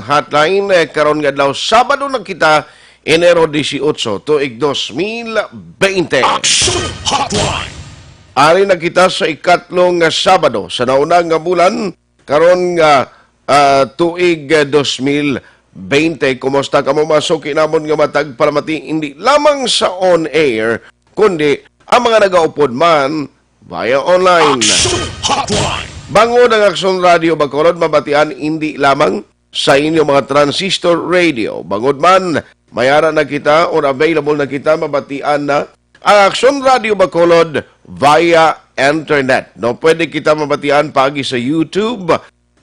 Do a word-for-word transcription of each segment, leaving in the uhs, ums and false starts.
Hotline, eh, karon nga adlaw, Sabado na kita, Enero dieciocho, tuig dos mil bente. Action Hotline! Ari na kita sa ikatlo nga Sabado sa nauna nga bulan, karon nga, ah, tuig, ah, dos mil bente. Kumusta kamo, mga suki namon nga matag palamati, hindi lamang sa on air, kundi ang mga nagaupod man via online? Action Hotline! Bangod ang Action Radio Bacolod, mabatian hindi lamang sa inyo mga transistor radio. Bangod man, may ara na kita or available na kita, mabatian na ang Action Radio Bacolod via internet. No, pwede kita mabatian paagi sa YouTube,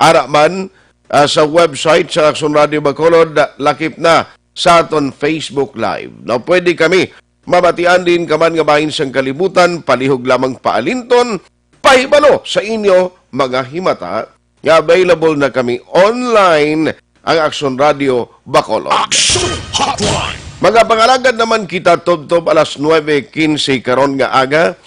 ara man, ah, sa website sa Action Radio Bacolod, lakip na sa aton Facebook Live. No, pwede kami mabatian din ka man nga bahin sang kalibutan, palihog lamang paalinton, pahibalo sa inyo mga himata nga available na kami online ang Action Radio Bacolod. Action Hotline! Mga pangalagad naman kita, tubtob alas nuebe quince karon nga aga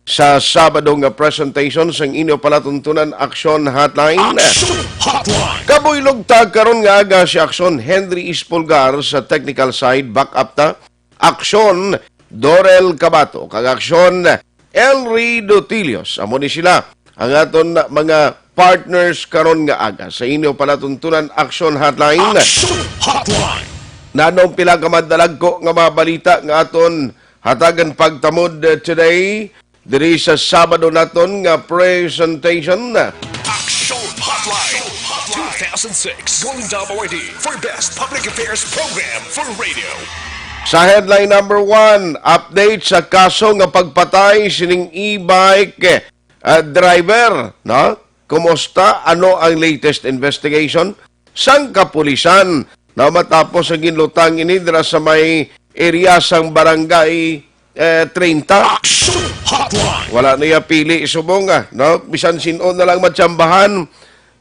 sa Sabado nga presentation sang inyo palatuntunan, Action Hotline. Action Hotline! Kabuylog ta karon nga aga si Action Henry Espulgar sa technical side, back up ta. Aksyon Dorel Cabato, kag Aksyon Elry Dotilios. Amo ni sila ang aton mga partners karon nga aga sa inyo palatuntunan, Action Hotline. Action Hotline! Nanong pila ka madalagko nga mga balita nga aton hatagan pagtamod, eh, today, diri sa Sabado naton nga presentation. Action Hotline two thousand six Golden Dome Awardee for Best Public Affairs Program for Radio. Sa headline number one, update sa kaso nga pagpatay sining e-bike, ah, driver, no? Kumusta? Ano ang latest investigation sang kapulisan? No, matapos ang ginlutang ini dira sa may area sang barangay, eh, treinta. Action Hotline! Wala na iya pili subong, ah, no? Bisan sin-o na lang matsambahan,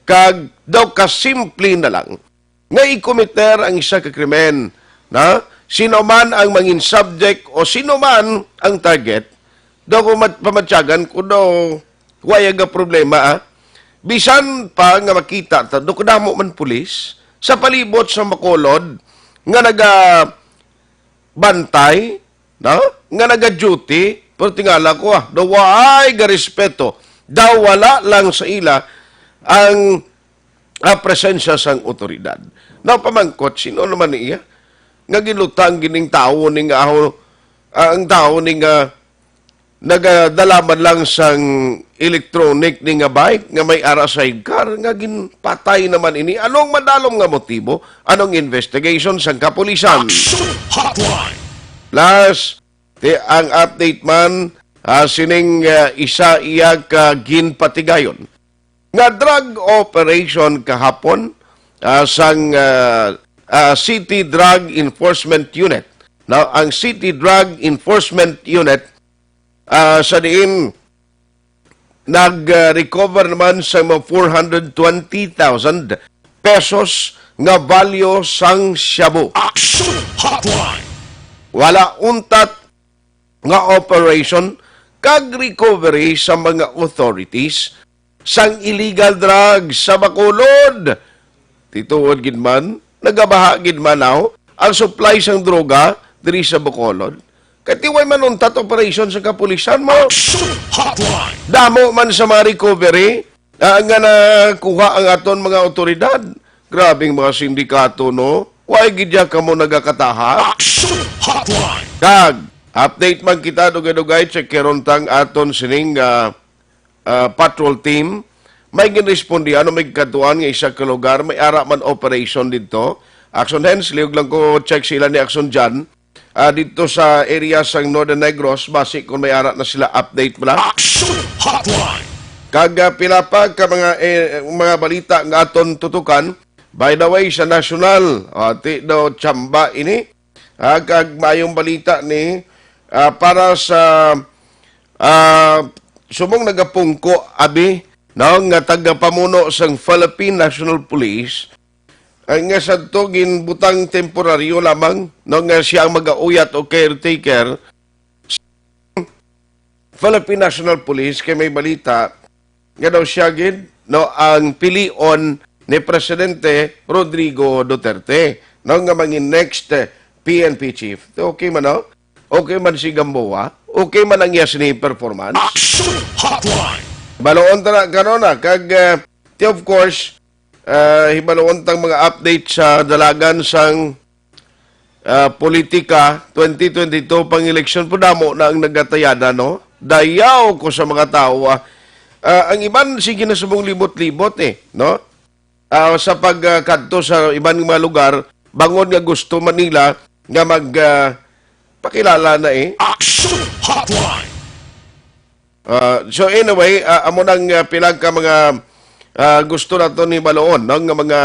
kag daw kasimple na lang nga ikomiter ang isa ka krimen, na sino man ang mangin subject o sino man ang target, daw ko mat-, pamatyagan ko daw, wala nga problema, ah. Bisan pa nga makita ta, daw kadamo man pulis sa palibot sa Bacolod nga nagabantay, no? Nga naga-duty, pero tingala ko, ah, daw waay ga respeto, daw wala lang sa ila ang, ah, presensya sang otoridad. Daw pamangkot, sino naman niya? Nga ginlutang gining tawo ni nga aho, ah, ang tawo ni nga nagadala man lang sang electronic ni nga bike nga may ara sidecar nga ginpatay naman ini. Anong madalom nga motibo? Anong investigation sang kapulisan? Action Hotline! Plus, ti-, ang update man, ah, sining, ah, isa iya ka ginpatigayon nga drug operation kahapon, ah, sang, ah, ah, City Drug Enforcement Unit. Now, ang City Drug Enforcement Unit, ah, sa diin nag-recover naman sa mga four hundred twenty thousand pesos nga value sang shabu. Action Hotline! Wala untat nga operation kag recovery sa mga authorities sang illegal drugs sa Bacolod. Tituod gid man, nagabaha gid man, aw, ang supply sang droga diri sa Bacolod. Kay ti way man untat operation sa kapulisan mo. Action Hotline! Damo man sa mga recovery, ah, nga nakuha ang aton mga otoridad. Grabing mga sindikato, no? Way gid ya kamo nagakataha. Action Hotline! Kag, update man kita, dugay-dugay, check karon tang aton sining, ah, ah, patrol team. May ginrespondihan o may katuan nga isa ka lugar, may ara man operation didto. Action Hands, liog lang ko check sila ni Action Jan. Ah, didto sa area sang Northern Negros, basi kung may ara na sila, update mo lang. Action Hotline! Kag, ah, pila pa ka mga, eh, mga balita nga aton tutukan. By the way, sa national, ah, ti daw tsamba ini. Ah, kag mayong balita ni, ah, para sa, ah, subong nagapungko, abi, no, nga tagapamuno sang Philippine National Police, ay nga sadto ginbutang temporaryo lamang, no, nga siya ang magauyat o caretaker. Philippine National Police, kay may balita nga daw siya gid, no, ang pilion ni Presidente Rodrigo Duterte, no, nga mangin next, eh, P N P chief. Okay man, no? Okay man si Gamboa? Okay man ang iya sini performance? Action Hotline! Baloon ta na karon na, kag, eh, ti, of course, eh, hibaluon tang mga update sa dalagan sang, ah, politika, twenty twenty-two pang-eleksyon po, damo na ang nagatayada, no? Dayaw ko sa mga tawo, ah. Ah, ang iban, sige na subong libot-libot, eh, no? Ah, sa pag, ah, kadto sa iban nga mga lugar, bangod nga gusto man nila nga mag, ah, pakilala na, eh. Action Hotline! Ah, so anyway, ah, amo nang, ah, pila ka mga, ah, gusto naton ni baloon, no, nga mga,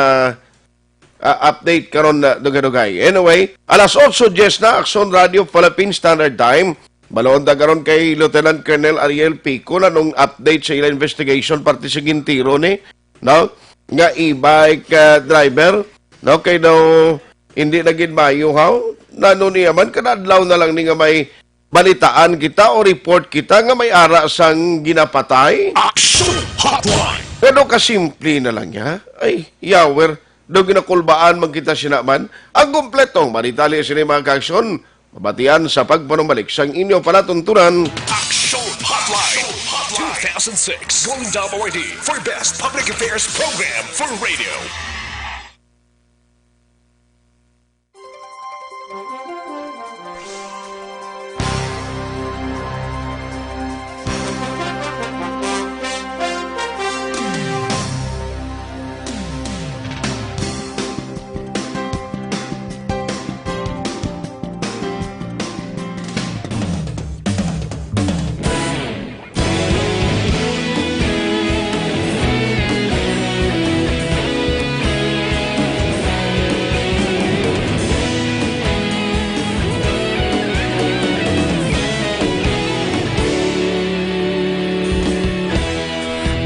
ah, update karon na dugay-dugay. Anyway, alas otso diyes na, Action Radio Philippine Standard Time. Baloon ta karon kay Lieutenant Colonel Ariel Pico na nung update sa ila investigation parte sa gintiro ni, no? Nga e-bike, ah, driver, no? Kay daw hindi na gid maayo, haw? Nano niya man, kada adlaw na lang ni nga may balitaan kita o report kita nga may ara sang ginapatay? Action Hotline! Pero kasimple na lang niya. Ay, yawer, daw ginakulbaan man kita sina man. Ang kompletong manitali sini, mga kaaksyon, mabatian sa pagpanumbalik sang inyo palatuntunan. Action Hotline two thousand six Golden Dome Awardee for Best Public Affairs Program for Radio.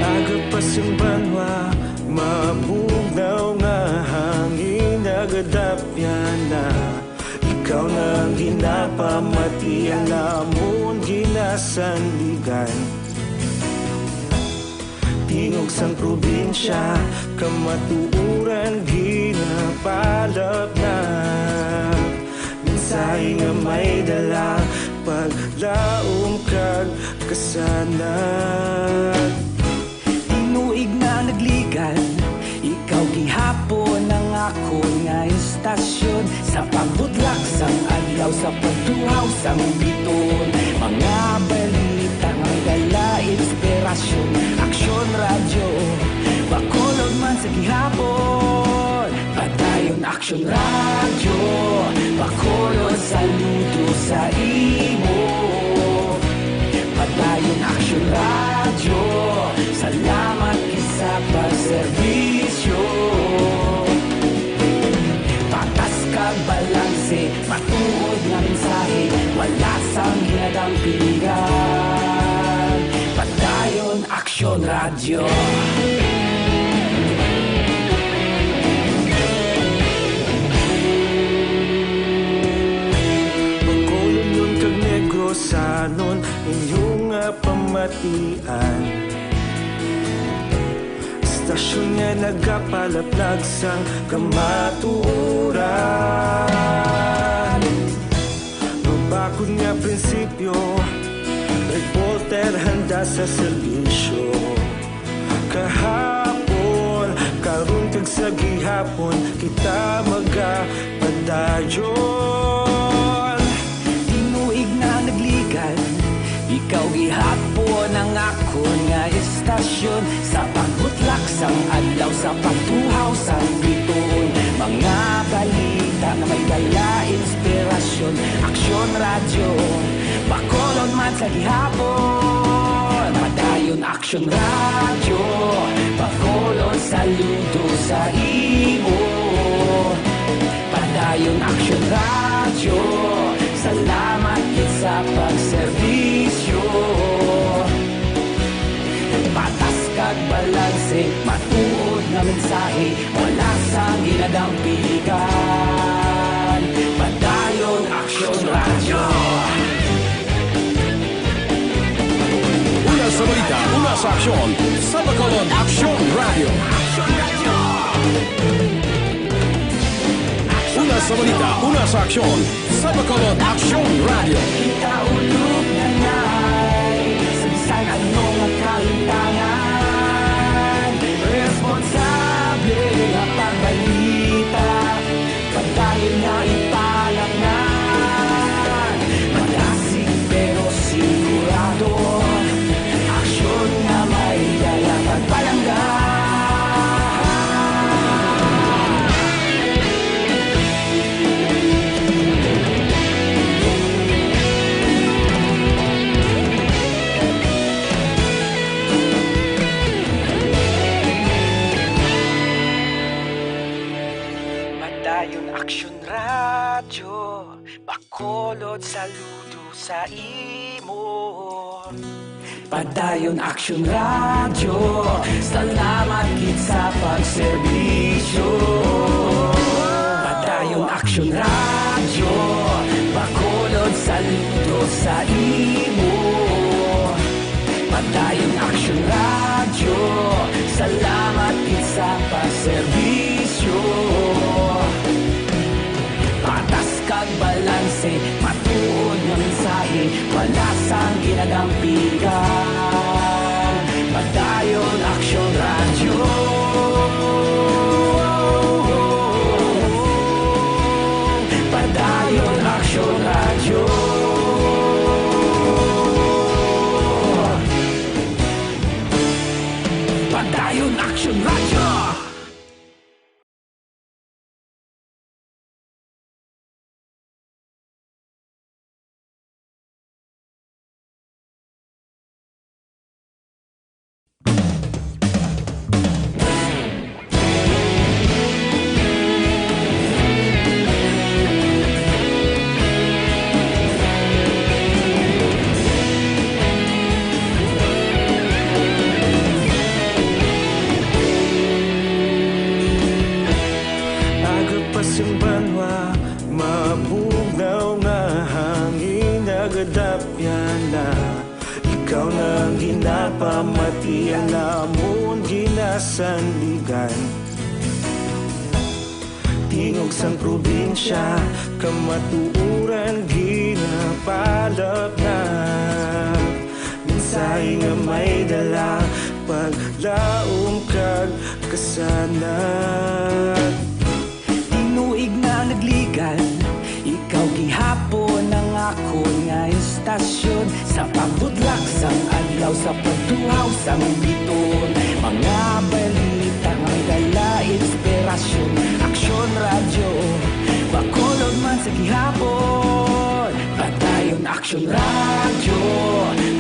Aga pa sing banwa, mabugnaw nga hangin nagadapyan na. Ikaw na ang ginapamati, ang amon ginasandigan. Tingog sang probinsya, kamatuoran ginapalapnap. Mensahe nga may dala, paglaom kag kasanag. Tinuig na nagligan, ikaw gihapon ang akon nga istasyon. Sa pagbutlak sang adlaw, sa pagtuhaw sang biton, mga balita nga may dala inspirasyon. Aksyon Radyo, Bacolod man sa gihapon. Padayon Aksyon Radyo, Bacolod, saludo sa imo. Padayon Aksyon Radyo, salamat gid sa pagserbisyo. Patas kag balanse, matuod nga mensahe, wala sang ginadampingan. Padayon Aksyon Radyo. Bacolodnon kag Negrosanon, inyo nga pamatian. Istasyon nga nagapalaplag sang kamatuoran. Mabakod nga prinsipyo, reporter handa sa serbisyo. Kahapon, karon, kag sa gihapon, kita magapadayon. Tinuig na nagligan, ikaw gihapon ang akon nga istasyon. Sa pagbutlak sang adlaw, sa pagtuhaw sang bituon, mga balita nga may dala inspirasyon. Aksyon Radyo, Bacolod man sa gihapon. Padayon Aksyon Radyo, Bacolod, saludo sa imo. Padayon Aksyon Radyo, salamat gid sa pagserbisyo. Patas kag balanse, matuod nga mensahe, wala sang ginadampingan. Padayon Aksyon Radyo. Una sa balita, una sa aksyon, sa Bacolod Aksyon Radyo. Aksyon Radyo. Sa balita, una sa aksyon, sa Bacolod Aksyon Radio. Kita ulog na ngay, sa bisan ano nga kalintangan, responsable nga pagbalita, padayon nga ipalaknag. Madasig pero sigurado, aksyon nga may dala pagpalangga. Padayon Aksyon Radyo, Bacolod, saludo sa imo. Padayon Aksyon Radyo, salamat gid sa pagserbisyo. Padayon Aksyon Radyo, Bacolod, saludo sa imo. Padayon Aksyon Radyo, salamat gid sa pagserbisyo. Patas kag balanse, matuod nga mensahe, wala sang ginadampigan. Padayon Aksyon Radyo. Padayon Aksyon Radyo. Padayon Aksyon Radyo. Aga pa sing banwa, mabugnaw nga hangin nagadapyan na. Ikaw na ang ginapamatian, amon ginasandigan. Tingog sang probinsya, kamatuoran ginapalapnag. Mensahe nga may dala, paglaom kag kasanag. Tinuig na nagligan, ikaw gihapon ang akon nga istasyon. Sa pagbutlak sang adlaw, sa pagtuhaw sang biton, mga balita nga may dala inspirasyon. Aksyon Radyo, Bacolod man sa gihapon. Padayon Aksyon Radyo,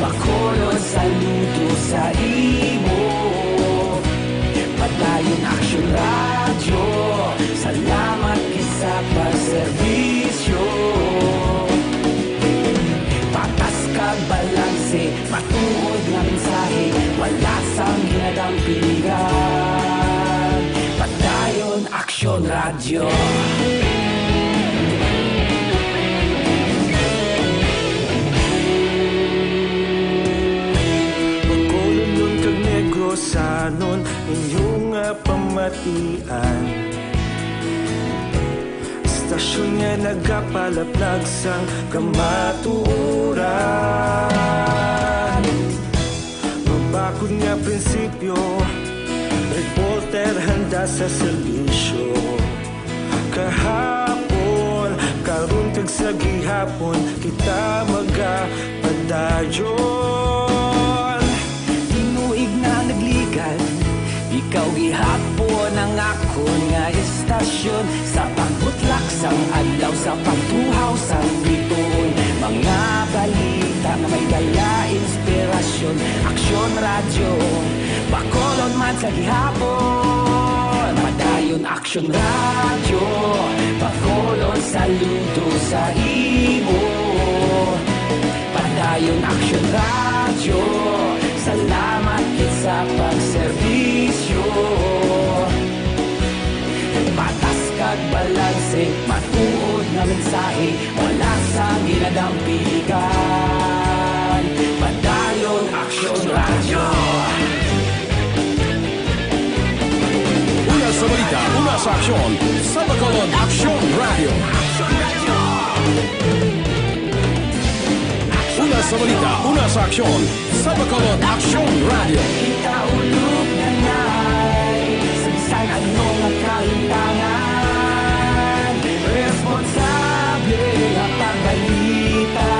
Bacolod, saludo sa imo. Padayon Aksyon Radyo, salamat gid sa pagserbisyo. Patas kag balanse, matuod nga mensahe, wala sang ginadampigan. Padayon Aksyon Radyo. Bacolodnon kag Negrosanon, inyo nga pamatian. Istasyon nga nagapalaplag sang kamatuoran. Mabakod nga prinsipyo, reporter handa sa serbisyo. Kahapon, karon kag sa gihapon, kita magapadayon. Tinuig na nagligan, ikaw gihapon ang akon nga istasyon. Sa pagbutlak sang adlaw, sa pagtuhaw sang biton, mga balita nga may dala inspirasyon. Aksyon Radyo, Bacolod man sa gihapon. Padayon Aksyon Radyo, Bacolod, saludo sa imo. Padayon Aksyon Radyo, salamat gid sa pagserbisyo. Patas kag balanse, matuod nga mensahe, wala sang ginadampigan. Padayon Aksyon Radyo. Una sa Balita, una sa aksyon, sa Bacolod Aksyon Radio. Una sa balita, una sa aksyon, sa Bacolod Aksyon Radio. Kita ulog na ngay, sa bisan ano nga kalimtangan, responsable nga pagbalita.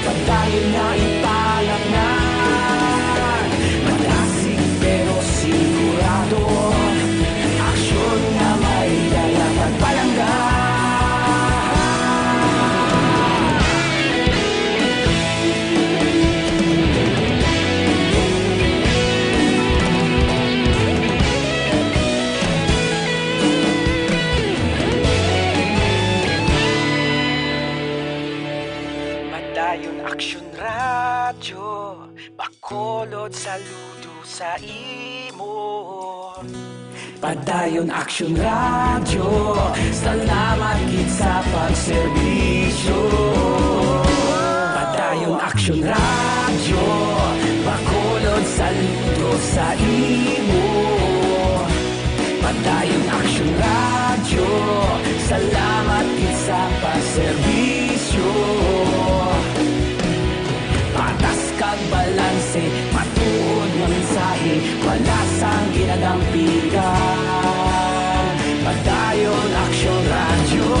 Padayon nga ipalapnan, madasig pero sigurado, aksyon nga may dala pagpalangga. Padayon Aksyon Radyo, Bacolod, saludo sa imo. Padayon Aksyon Radyo, salamat gid sa pagserbisyo. Padayon Aksyon Radyo, Bacolod, saludo sa imo. Padayon Aksyon Radyo, salamat gid sa pagserbisyo. Patas kag balanse, matuod nga mensahe, wala sang ginadampigan. Padayon Aksyon Radyo.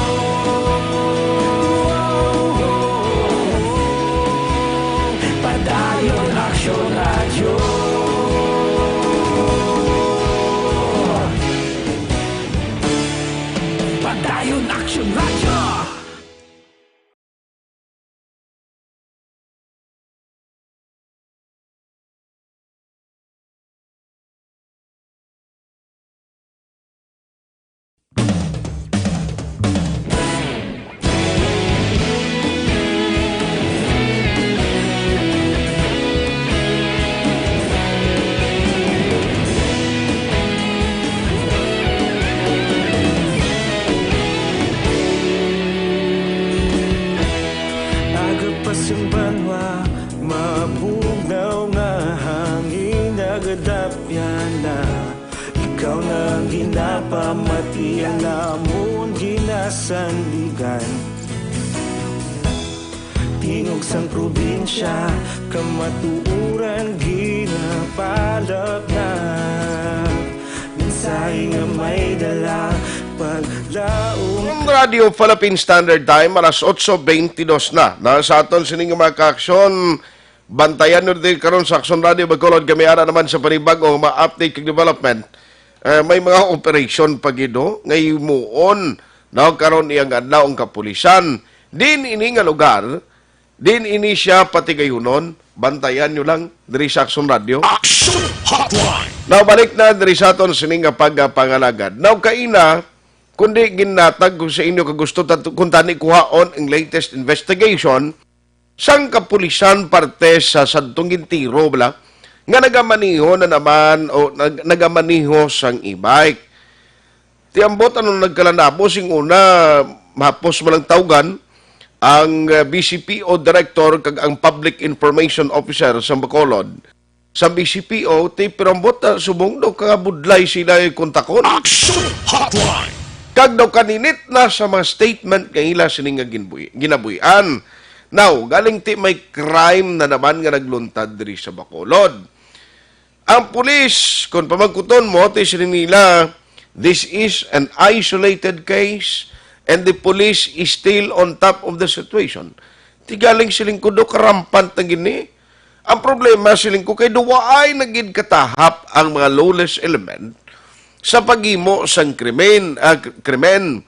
Padayon Aksyon Radyo. Padayon Aksyon Radyo. Aga pa sang banwa, mabugnaw nga hangin, nagadapyan na. Ikaw na ang ginapamati, ang amon ginasandigan. Tingog sang probinsya, kamatuoran ginapalapnap. Mensahe nga may dala, paglaom. Ang Radyo Philippine Standard Time, alas otso bentidós na. Na sa aton sini nga mga kaaksyon, bantayan nyo din karon sa Aksyon Radio Bacolod. Kami ara naman sa panibag-o nga mga update kag development. Eh, may mga operation pa gid, no, nga himuon, no, karon iyang adlaw ang kapulisan. Din ini nga lugar, din ini siya patigayunon. Bantayan nyo lang diri sa Aksyon Radio. Aksyon Hotline. Now, balik na diri sa aton sining nga pagpangalagad. Now, kaina, kundi ginatag ko sa inyo kagusto, tat-, kung tani kuhaon ang latest investigation, sang kapulisan parte sa sadtong gintiro, bala, nga nagamaniho na naman o nag-, nagamaniho sang e-bike. Ti ambot ano nagkalanabo sing una, mahapos man lang tawgan ang, uh, B C P O director kag ang public information officer sa Bacolod. Sa B C P O, ti pirambot na subong daw ka budlay sila kontakon. Action Hotline. Kag daw kaninit na sa mga statement nga ila sini nga ginbuy-, ginabuy-an. Now, galing ti may crime na naman nga nagluntad diri sa Bacolod. Ang pulis, kung pamangkuton mo, ti sini nila, "This is an isolated case and the police is still on top of the situation." Ti galing siling ko, do karampant na gini. Ang problema, siling ko, kay duwaay na gid katahap ang mga lawless element sa paghimo sang krimen, ah, kr-, krimen.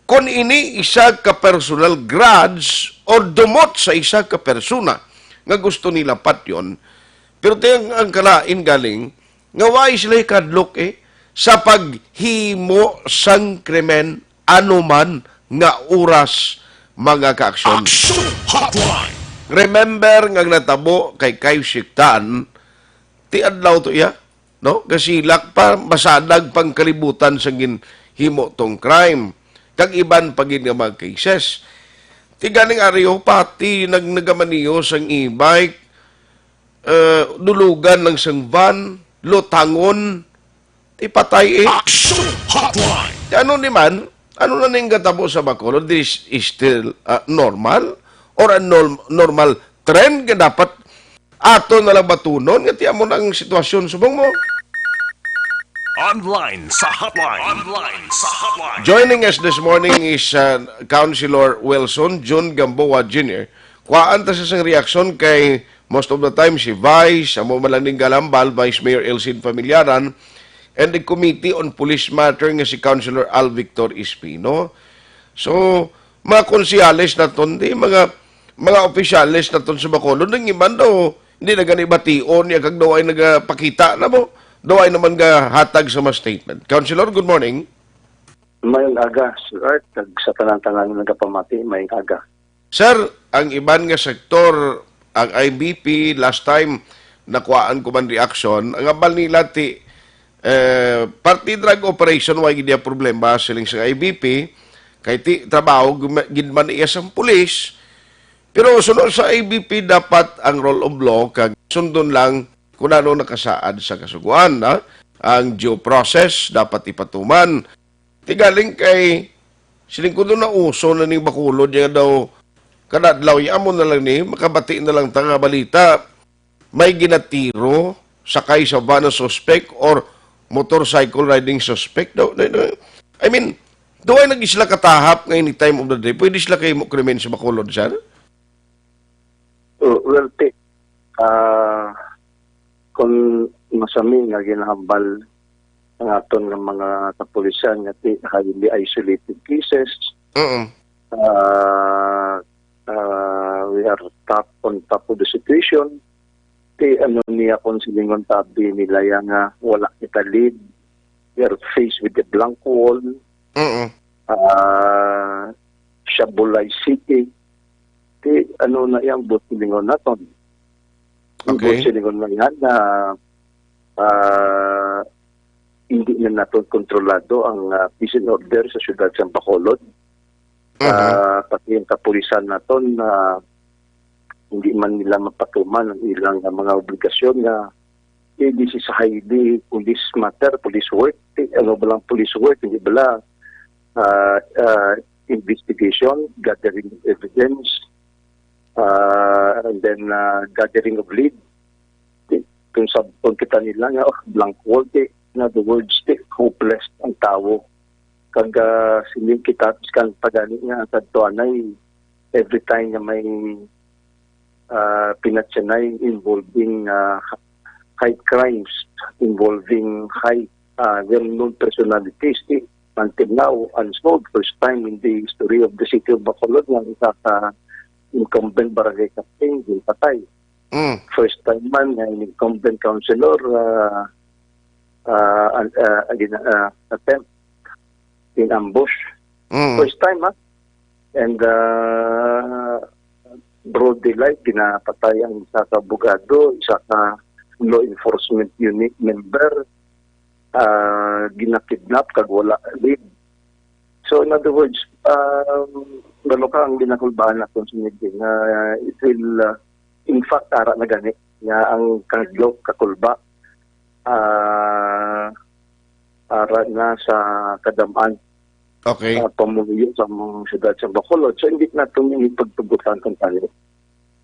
Kon ini isa ka personal grudge o dumot sa isa ka persona nga gusto nila patyon, pero ti ang, ang kalain galing nga way sila kadlok, eh, sa paghimo sang krimen anuman nga oras, mga kaaksyon. Action Hotline. Remember nga natabo kay Kayo Siktan, ti adlaw to iya, no? Gasilak pa, masadag pang kalibutan sa ginhimo tong crime. Kag iban pa gid nga mga cases. Ti ganing ari, oh, pati nag-, nagamaniho sang e-bike, eh, dulugan lang sang van, lutangon, ipatay, eh. Action Hotline. Ano ni man? Ano na ning gatabo sa Bacolod? This is still, ah, normal? Or a norm-, normal trend nga dapat ato na lang batunon nga ti amo na ang sitwasyon? Subong mo? Online sa hotline. Online sa hotline. Joining us this morning is, uh, Councilor Wilson Jun Gamboa Junior. Kuhaan ta sa sang reaksyon kay most of the time si Vice, amo man lang ning galambal, Vice Mayor Elcin Familiaran, and the Committee on Police Matter nga si Councilor Al Victor Espino. So, mga konsehales naton, di, mga, mga opisyales naton sa Bacolod, ang iban daw, hindi na gani bation niya kag daw ay nagapakita na mo, daw ay naman gahatag sa mga statement. Councilor, good morning. Mayong aga, Sir Art, kag sa tanan-tanan nga nagapamati, mayong aga. Sir, ang iban nga sektor, ang I B P, last time, nakuhaan ko man reaction, ang abal nila ti, eh, party drug operation, way gid iya problema, siling sa I B P, kay ti, trabaho gid ma-, gid man iya sang pulis, pero sunod sa I B P, dapat ang rule of law, kag sundon lang kung ano nakasaad sa kasugoan, ha? Ang due process, dapat ipatuman. Ti galing kay, siling ko, doon na uso na ning Bacolod niya daw, kada adlaw, ya, amo na lang ni, makabati na lang ta nga balita, may ginatiro, sakay sa van ang suspect or motorcycle riding suspect daw. Na, na, I mean, do ay nag sila katahap nga any time of the day? Pwede sila kay mo krimen sa Bacolod, sir? Oh, well, ti, ah, kung masami nga ginahambal ang aton nga mga kapulisan nga ti highly isolated cases, Mm. ah, ah, we are top, on top of the situation. Ti ano niya kung silingon tabi nila ya nga wala kita lead. We are faced with a blank wall. Mm. Ah, Shabulay City. Ti ano na yang buot silingon naton? Ang Okay. Buot silingon na yan na, ah, hindi na naton kontrolado ang, ah, peace and order sa siyudad sa Bacolod. Mhm. Ah, pati ang kapulisan naton na hindi man nila mapatuman ang ilang, ah, mga obligasyon nga, eh, this is highly police matter, police work. Eh, ano ba lang police work? Hindi bala, ah, ah, investigation, gathering evidence, ah, and then, ah, gathering of lead. Di, kung sabton kita nila nga, oh, blank wall, di, in other words, di, hopeless ang tawo. Kag, ah, siling kita, biskan pa gani nga, kadto anay, every time nga may, ah, pinatyanay involving, ah, high crimes, involving high, ah, well-known personalities, di, until now, unsolved. First time in the history of the city of Bacolod nga isa ka incumbent barangay captain, ginpatay. Mm. First time man nga incumbent councilor, ah, ah, an-, ah, gina-, ah, attempt in ambush. Mm. First time, ha? And, ah, broad daylight, ginapatay ang isa ka abogado, isa ka law enforcement unit member, ah, ginakidnap kag wala lead. So, in other words, um, balo ka ang ginakulbaan naton sa media nga it will, uh, in fact, ara na gani nga ang kahadlok, kakulba, ah, ara na sa kadam-an, Okay. ah, pamuluyo sa mga siyudad sa Bacolod. So, hindi naton ini pagtugutan kung tani.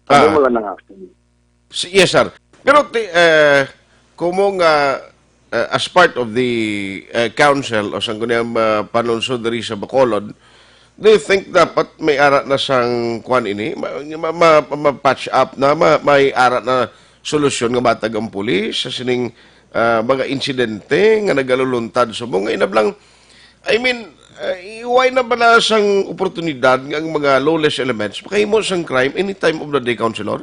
Ano Ah. mo lang ang akin? Si-, yes, sir. Pero ti-, eh, kumo nga, eh, as part of the, eh, council o sang kunyang, ah, panulsod diri sa Bacolod, do you think dapat may ara na sang kwan ini? Ma-, ma-, ma-, ma-patch up na, ma-, may ara na solusyon nga matag ang pulis sa sining, ah, mga insidente nga nagaluluntad subong nga inablang, I mean, ah, why na ba na sang oportunidad nga ang mga lawless elements makahimo sang crime any time of the day, Councilor?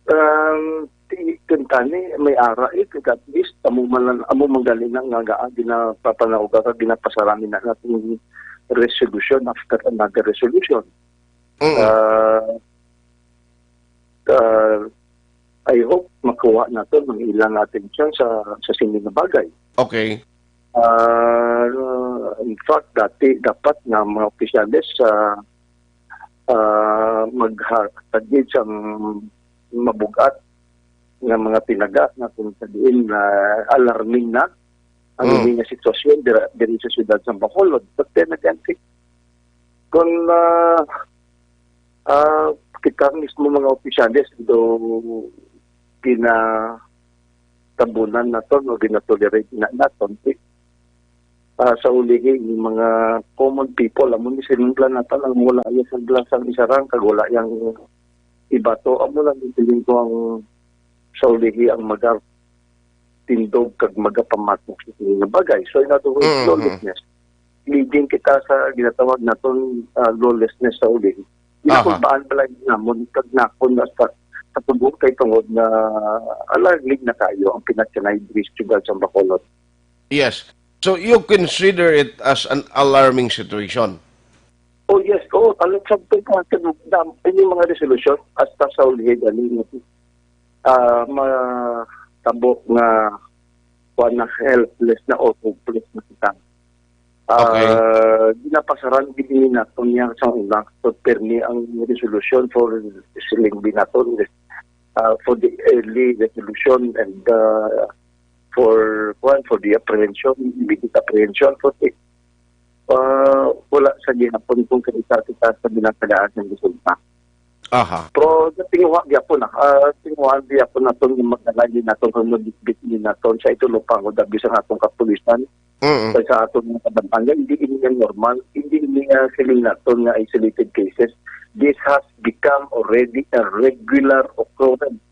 Um, ti-, kantani, may ara, eh, kag at least, amo man lang, amo man gali na nga, nga, ginapapanawag ka, ginapasarami na natin resolution after another resolution. Mm. Ah, ah, I hope makuha nato ang ilang atensyon sa, sa sini nga bagay. Okay. Ah, in fact, dati dapat nga mga opisyales sa, ah, maghatagid sang mabugat nga mga tinaga nga kung sa diin na alarming na ang Mm. ini nga sitwasyon dira, diri sa siyudad sa Bacolod. But then again, si, kung, ah, ah, kita mismo mga opisyales do ginatabunan naton o ginatolerate na naton, si, ah, sa ulihi, yung mga common people, amo ni siling plan naton ang wala yung sa blasang isarang, kag wala yung ibato, amo lang yung siling ko ang sa ulihi ang magatindog kag magapamatok sa sining nga bagay. So, in other words, Mm, mm. lawlessness. Leading kita sa ginatawag naton, ah, lawlessness sa ulihi. Aha. Ginakulbaan pala namon kag nakon na sa, sa tubo kay tungod na alarming na kayo ang pinagkanay diri sa siyudad sa Bacolod. Yes. So, you consider it as an alarming situation? Oh, yes. Oh, alam sa ito nga, sa dam, ini mga resolusyon, hasta sa ulihi, dali, ah, matabo nga kuwan na, helpless na or hopeless na kita. Okay. Ah, ginapasaran gid ini naton niya sa una, so, pirmi ang resolution for siling binaton, ah, for the early resolution and, ah, for, kuwan, for the apprehension, immediate apprehension for the, ah, wala sa gihapon kung kanita kita sa binatagaan ng resulta. Aha. Pero natinguha gyapon na. Ah, tinguha gyapon naton nga magdalay din naton kung magbitbit din naton sa ito lupang o dabi sa atong kapulisan. Mm. Kay sa aton mga kabantayan, hindi ini nga normal. Hindi ini nga siling naton nga isolated cases. This has become already a regular occurrence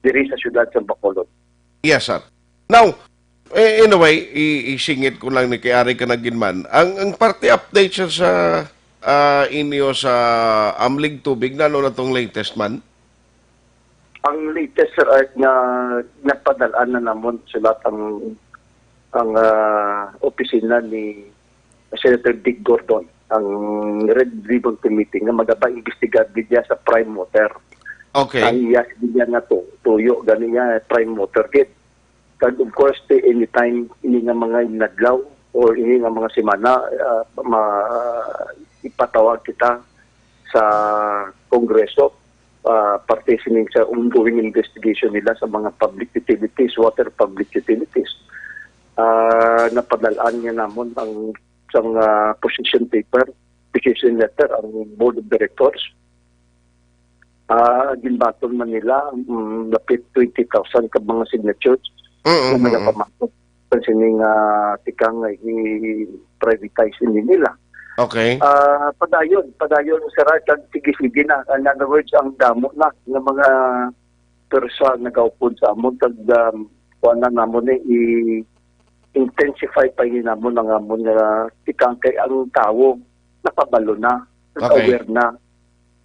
diri sa siyudad sa Bacolod. Yes, sir. Now, eh, in a way, i-, isingit ko lang ni kay Ari ka na gid man. Ang, ang party update, sir, sa, ah, inyo sa Amlig Tubig, nano na tong latest man? Ang latest, sir, ay nga napadalaan na namon sulat ang, ang, ah, opisina ni Senator Dick Gordon, ang Red Ribbon Committee, nga magapaimbestigar gid niya sa prime motor. Okay. Ang iya gid niya nga to, tuyo gani niya, prime motor gid. Kag of course, ti anytime ini nga mga inadlaw or ini nga mga semana, ah, ma-, ipatawag kita sa Kongreso, ah, parte sining sa ongoing investigation nila sa mga public utilities, water public utilities. Ah, napadalaan niya namon ang sang, ah, position paper, position letter ang Board of Directors. Ah, ginbaton man nila, mm, lapit twenty thousand ka mga signatures Mm, na mm, mm. nagapamatok sa sining, ah, tikang nga i-privatize ini nila. Okay. Ah, padayon, padayon, sir, kag sige-sige na. In other words, ang damo na nga mga persa nagaupod sa amon, kag, um, kuwan na namon ni i-intensify pa ini namon ang amon nga tikang kay ang tawo nakabalo na, Okay. aware na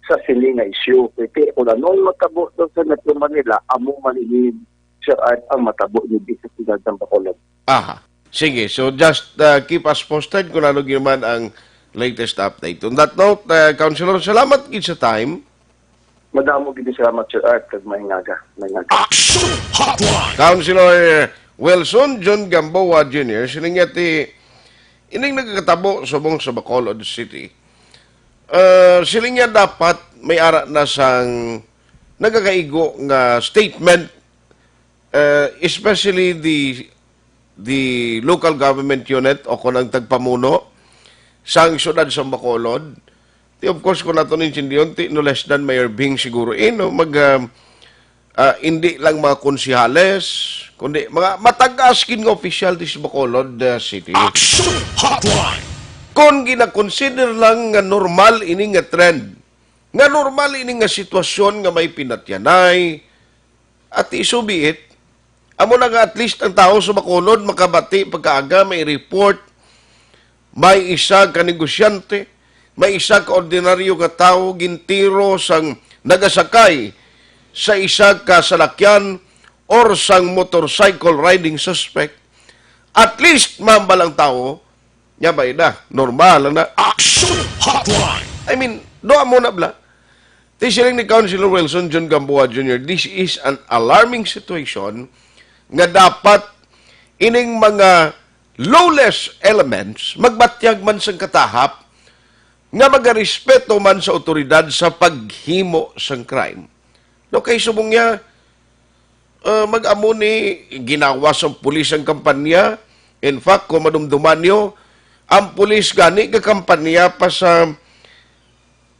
sa sini nga issue. Kay, kay kung ano ang matabo doon sa Metro Manila, amo man ini, sir, ang, ang matabo ni sa siyudad ng Bacolod. Aha. Sige, so just, uh, keep us posted kung ano gyud man ang latest update. On that note, uh, Councilor, salamat gid sa time. Madamo gid salamat, Sir Art, kag maayong aga. Maayong aga. Action Hotline! Councilor Wilson John Gamboa Junior, siling niya ti, ining nagakatabo subong sa Bacolod City. Uh, siling niya dapat may ara na sang nagakaigo nga statement, uh, especially the, the local government unit o kung ang tagpamuno sang siyudad sa Bacolod. Ti, of course, kung nato nintindiyon, ti, no less than Mayor Bing siguro, eh, no? Mag, ah, ah, hindi lang mga konsihales, kundi mga matag-as gid nga opisyal di sa Bacolod, ah, City. Action Hotline! Kung gina-consider lang nga normal ini nga trend, nga normal ini nga sitwasyon nga may pinatyanay, at so be it, amo na nga at least ang tao sa Bacolod makabati pagkaaga, may report, may isa ka negosyante, may isa ka ordinaryo nga tawo gintiro sang nagasakay sa isa ka salakyan or sang motorcycle riding suspect. At least, mambal ang tawo, nya ba na, normal na. Action Hotline! I mean, do amo na bla. Ti siling ni Councilor Wilson John Gamboa Junior, this is an alarming situation nga dapat ining mga lawless elements magbatyag man sang katahap nga magarespeto man sa awtoridad sa paghimo sang crime. No, kay subong niya, Ah, mag-amo ni ginawa sa pulis ang kampanya. In fact, kung madumduman nyo, ang pulis gani gakampanya pa sa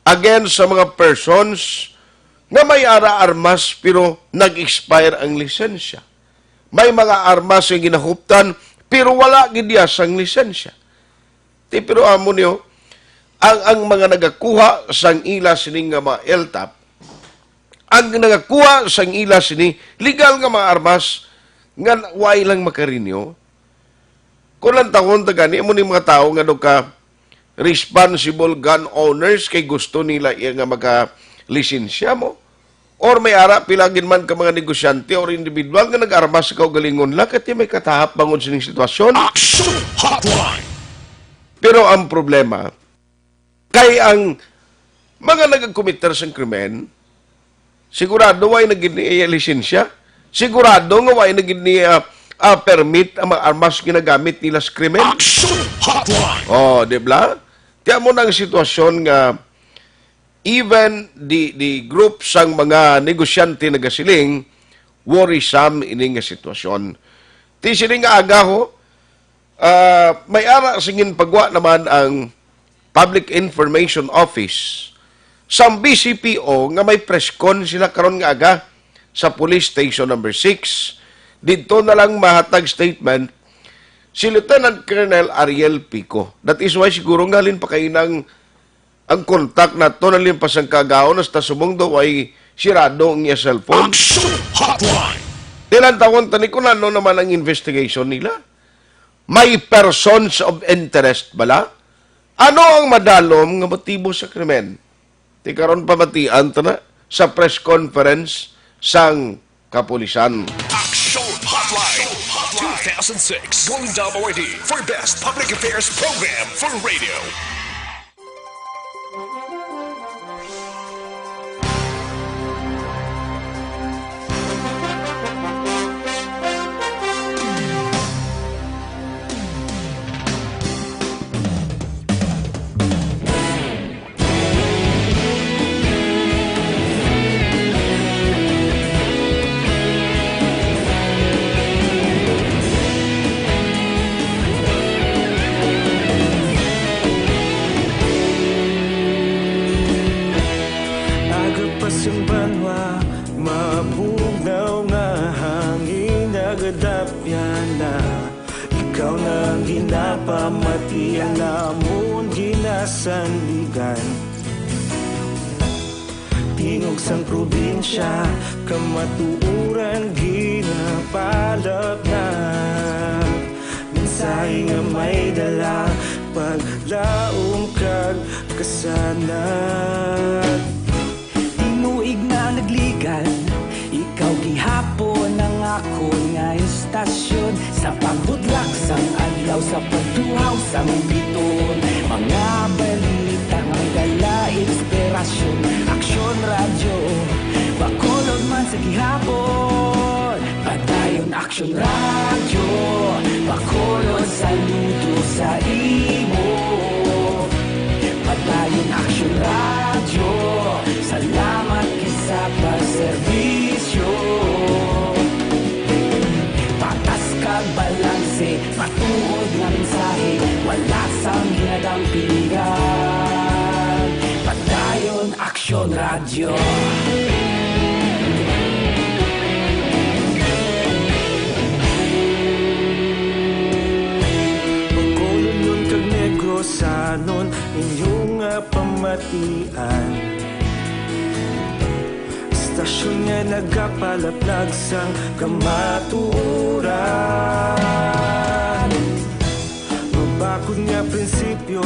against sa mga persons nga may ara armas pero nag-expire ang lisensya. May mga armas nga ginahuptan pero wala gid sang lisensya. Ti, pero amo niyo, ang, ang mga nagakuha sang ila sining nga mga L top, ang nagakuha sang ila sini legal nga mga armas nga way lang makarinyo. Kung lantawon ta gani, amo ni mga tawo nga daw ka responsible gun owners kay gusto nila iya nga maka-lisensya mo. Or may ara pila gid man ka mga negosyante or individual nga nag-armas sa kaugalingon lang, kay may katahap bangod sining sitwasyon. Action Hotline! Pero ang problema, kay ang mga nagkomiter sang krimen, sigurado way na gid ni iya lisensya, sigurado nga way na gid ni, ah, ah, permit ang mga armas ginagamit nila sa krimen. Action Hotline! Oh, di ba? Kaya mo na ang sitwasyon nga even the, the group sang mga negosyante nagasiling, worrisome ini nga sitwasyon. Ti sining nga aga ho, ah, may ara singin pagwa naman ang Public Information Office sang B C P O nga may press con sila karon nga aga sa Police Station Number Six. Didto na lang mahatag statement si Lieutenant Colonel Ariel Pico. That is why siguro nga halin pa kainang ang contact nato nalin pa sang kagaon hasta subong daw ay sirado ang iya cellphone. Action Hotline! Tilantawon tani kung ano naman ang investigation nila. May persons of interest bala? Ano ang madalom nga motibo sa krimen? Ti karon pamatian ta na sa press conference sang kapulisan. Action Hotline two thousand six Golden Dome Awardee for Best Public Affairs Program for Radio. Aga pa sing banwa, mabugnaw nga hangin, nagadapyan na. Ikaw na ang ginapamatian namon ginasandigan. Tingog sang probinsya, kamatuoran ginapalapnag. Mensahe nga may dala, paglaom kag kasanag. Tinuig na nagligan, ikaw gihapon ang akon nga istasyon. Sa pagbudlak sang adlaw, sa pagtuhaw sang bituon, mga balita nga may dala inspirasyon. Aksyon Radyo, Bacolod man sa gihapon. Padayon Aksyon Radyo, Bacolod, saludo sa imo. Padayon Aksyon Radyo, salamat gid sa pagserbisyo. Patas kag balanse, matuod nga mensahe, wala sang ginadampingan. Padayon Aksyon Radyo. Bacolodnon kag Negrosanon, inyo nga pamatian. Istasyon nga nagapalaplag sang kamatuoran. Mabakod nga prinsipyo,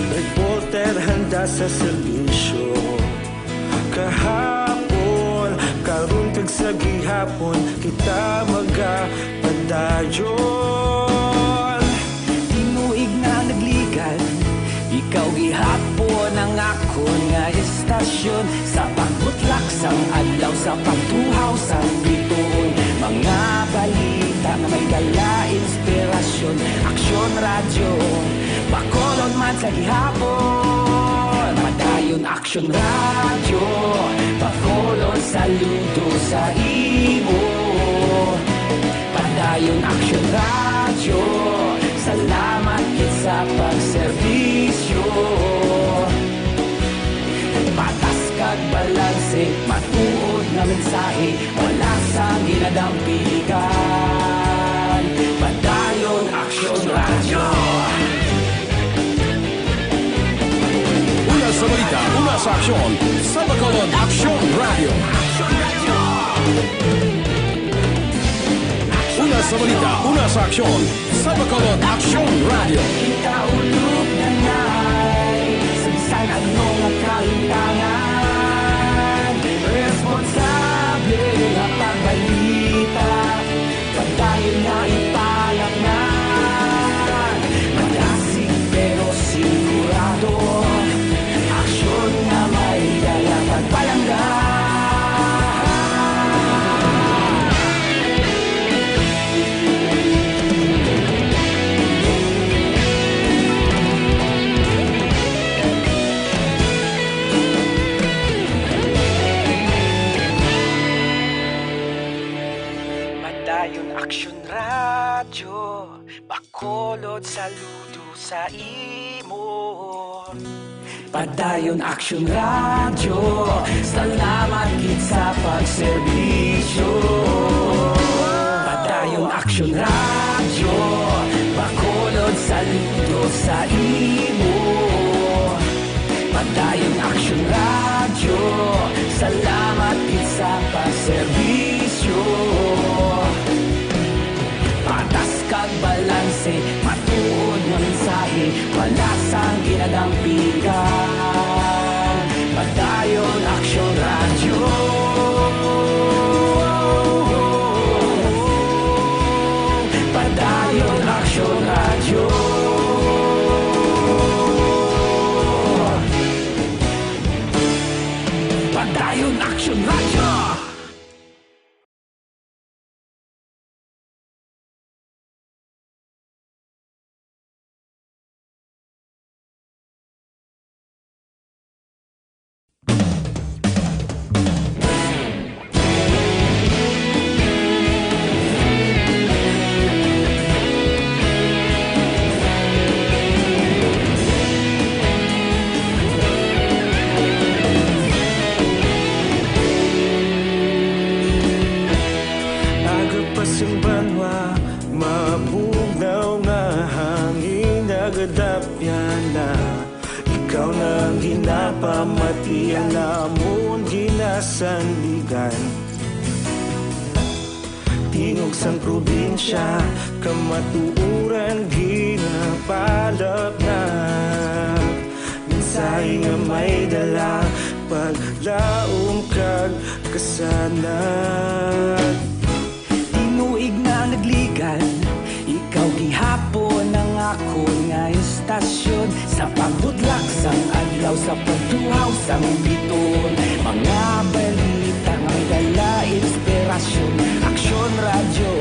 reporter handa sa serbisyo. Kahapon, karon kag sa gihapon, kita magapadayon. Tinuig na nagligan, ikaw gihapon ang akon nga istasyon. Sa pagbutlak sang adlaw, sa pagtuhaw sang bituon, mga balita nga may dala inspirasyon. Aksyon Radyo, Bacolod man sa gihapon. Padayon Aksyon Radyo, Bacolod, saludo sa imo. Ayon Aksyon Radyo, salamat gid sa pagserbisyo. Patas kag balanse, matuod nga mensahe, wala sang ginadampigan. Padayon Aksyon Radyo. Una sa balita, una sa aksyon, sa Bacolod Aksyon Radyo. Una sa balita, una sa aksyon, sa Bacolod Aksyon Radyo. Kita ulog na nay, sa bisan ano nga kalintangan, responsable nga pagbalita, padayon nga ipalapnan. Madasig pero sigurado, aksyon nga may dala pagpalangga. Padayon Aksyon Radyo, Bacolod, saludo sa imo. Padayon Aksyon Radyo, salamat gid sa pagserbisyo. Padayon Aksyon Radyo, Bacolod, saludo sa imo. Padayon Aksyon Radyo, salamat gid sa pagserbisyo. Patas kag balanse, matuod nga mensahe, wala sang ginadampigan. Padayon Aksyon Radyo. Padayon Aksyon Radyo. Padayon Aksyon Radyo. Aga pa sing banwa, mabugnaw nga hangin nagadapyan na. Ikaw na ang ginapamatian, amon ginasandigan. Tingog sang probinsya, kamatuoran ginapalapnap. Mensahe nga may dala, paglaom kag kasanag. Tinuig na nagligad, ikaw gihapon ang akon nga estasyon. Sa pagbudlak sang adlaw, sa pagtuhaw sang biton, mga balita nga may dala inspirasyon. Aksyon Radyo,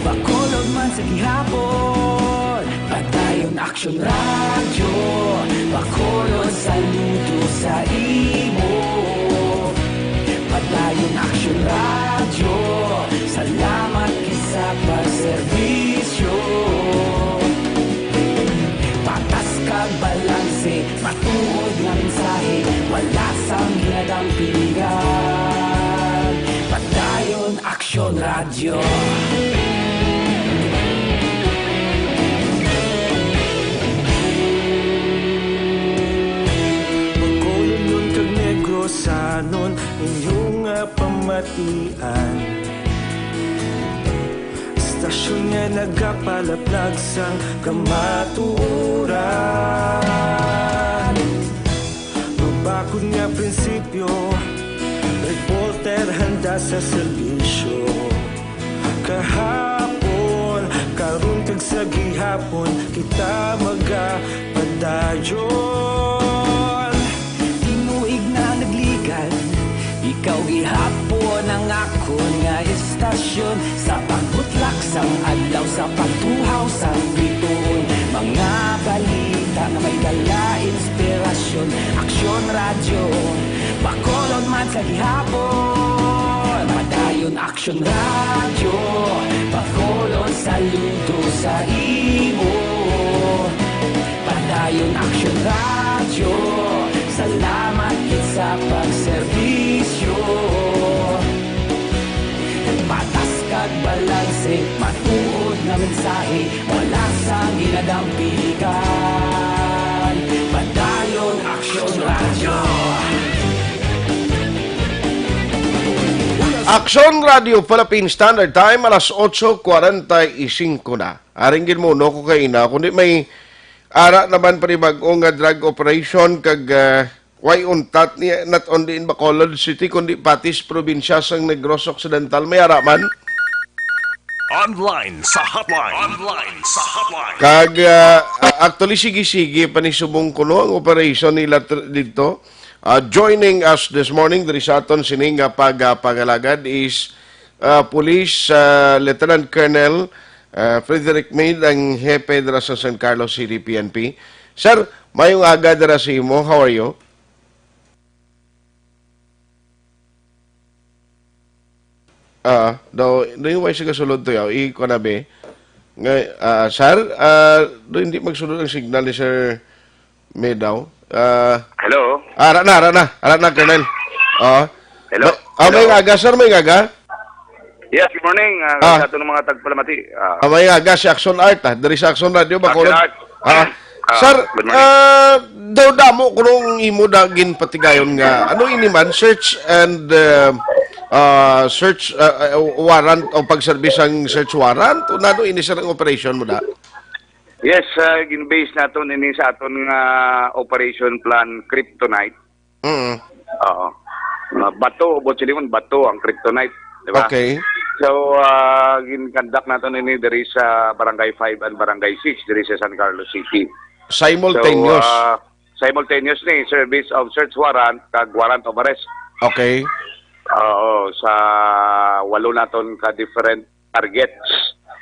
Bacolod man sa gihapon. Padayon Aksyon Radyo, Bacolod, saludo sa imo. Padayon Aksyon Radyo, salamat gid sa pagserbisyo. Patas kag balanse, matuod nga mensahe, wala sang ginadampigan. Padayon Aksyon Radyo. Bacolodnon kag Negrosanon, inyo nga pamatian. Estasyon nga nagapalaplag sang kamatuoran. Mabakod nga prinsipyo, reporter handa sa serbisyo. Kahapon, karon kag sa gihapon, kita magapadayon. Tinuig na nagligad, ikaw gihapon ang akon nga estasyon. Sa pagbutlak sang adlaw, sa pagtuhaw sang bituon, mga balita nga may dala inspirasyon. Aksyon Radyo, Bacolod man sa gihapon. Padayon Aksyon Radyo, Bacolod Saludo sa imo, Padayon Aksyon Radyo. Salamat gid sa pagserbisyo. Patas kag balanse, matuod nga mensahe, wala sang ginadampigan. Padayon Aksyon Radyo. Aksyon Radio Philippine Standard Time, alas otso kwarenta y cinco na. Aring ginmuno ko kaina, kundi may ara naman panibag-o nga drug operation kag, ah, way untat ni, not only in Bacolod City, kundi pati sa probinsya sang Negros Occidental. May ara man. Online sa hotline. Online sa hotline. Kag, ah, ah, actually, sige-sige pa ni subong kuno ang operation nila tr-, dito. Ah, joining us this morning, diri sa aton sini nga pag-, ah, pag-alagad is, ah, Police, ah, Lieutenant Colonel, ah, Frederick Meade, ang hepe dira sa San Carlos City P N P. Sir, mayong aga dira sa imo. How are you? Ah, daw, daw yung way sa kasulod to yaw, i-, kuha na, be. Nga, ah, sir, ah, daw hindi magsulod ang signal ni Sir Meade daw. Ah, Hello? Ah, ara na, ara na, ara na, Colonel. Ah, Hello? Ma-, ah, may Hello? Aga, sir, may aga? Yes, good morning, ah, Ah. sa aton mga tagpalamati. Ah. Ah, may aga, si Action Art, ah, diri sa Action Radio, Bacolod. Action Art. Ah, Ah, sir, good morning. Ah, daw damo ko nung imo da ginpatigayon nga, ano ini man, search and, ah, ah, search, ah, ah, warrant o pagserbi sang search warrant? O nano ini, sir, ang operation mo da? Yes, ah, gin-base naton ini sa aton nga operation plan Kryptonite. Mm. Oo. Ah, bato, buot silingon, bato ang Kryptonite, di ba? Okay. So, ah, gin-conduct naton ini diri sa Barangay five and Barangay six diri sa San Carlos City. Simultaneous. So, ah, simultaneous ni service of search warrant kag warrant of arrest. Okay. Oo, sa walo naton ka different targets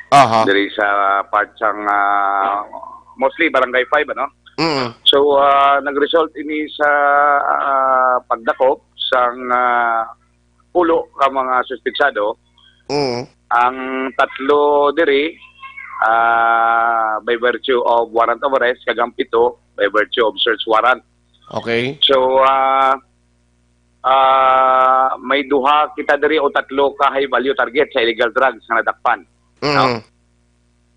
Aha. diri sa part sang, ah, mostly Barangay five, ano? Mm. So, ah, nag-result ini sa, ah, pagdakop sang, ah, pulo ka mga suspetsado. Mm. Ang tatlo diri, ah, by virtue of warrant of arrest, kag ang pito by virtue of search warrant. Okay. So, ah, ah, may duha kita diri o tatlo ka high value target sa illegal drugs nga nadakpan. Mm. No?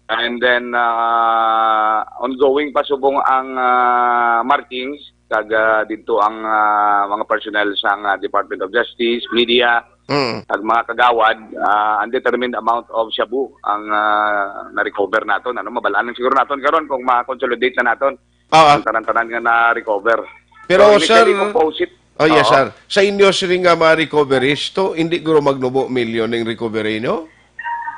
And then, ah, ongoing pa subong ang, ah, markings, kag, ah, didto ang, ah, mga personnel sang, ah, Department of Justice, media, Mm. kag mga kagawad, ah, undetermined amount of shabu ang, ah, na-recover naton. Ano, mabal-an lang siguro naton karon kung ma-consolidate na naton Ah, ah. ang tanan-tanan nga na-recover. Pero, So, sir, initially, composite. Oh, yes, Oo. sir. Sa inyo, sir, nga mga recoveries to, hindi guro magnubo milyon ang recovery nyo?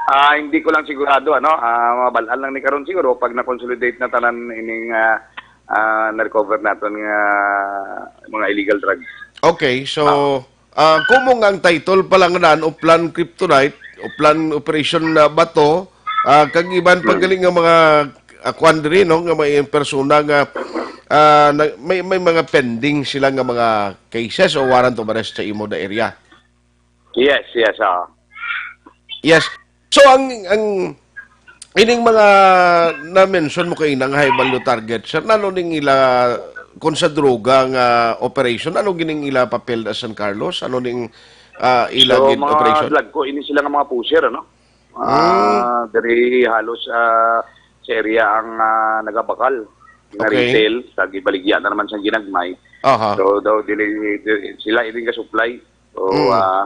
Ah, hindi ko lang sigurado, ano. Ah, mabal-an lang ni karon siguro pag na-consolidate na tanan ining, ah, ah, na-recover naton nga mga illegal drugs. Okay, so, Ah. ah, kumo nga ang title pa lang nan, Oplan Kryptonite, Oplan Operation na Bato, ah, kag iban pa Mm. gali nga mga, ah, kuan diri, no, nga may persona nga, ah, na, may, may mga pending sila nga mga cases o warrant of arrest sa imo da area. Yes, yes, ah. Yes. So, ang, ang, ining mga na-mention mo kaina nga high value target, sir, nano ning ila, kung sa droga nga operation, ano gining ila papel da San Carlos? Ano ning, ah, ila So, gid mga operation? Dagko ini sila nga mga pusher, ano? Ah, Mm. diri halos, ah, sa area ang, ah, nagabakal nga Okay. retail, sa gibaligya na naman sa ginagmay. Aha. So, daw, dili, dili, sila ini nga supply. So, Mm. ah,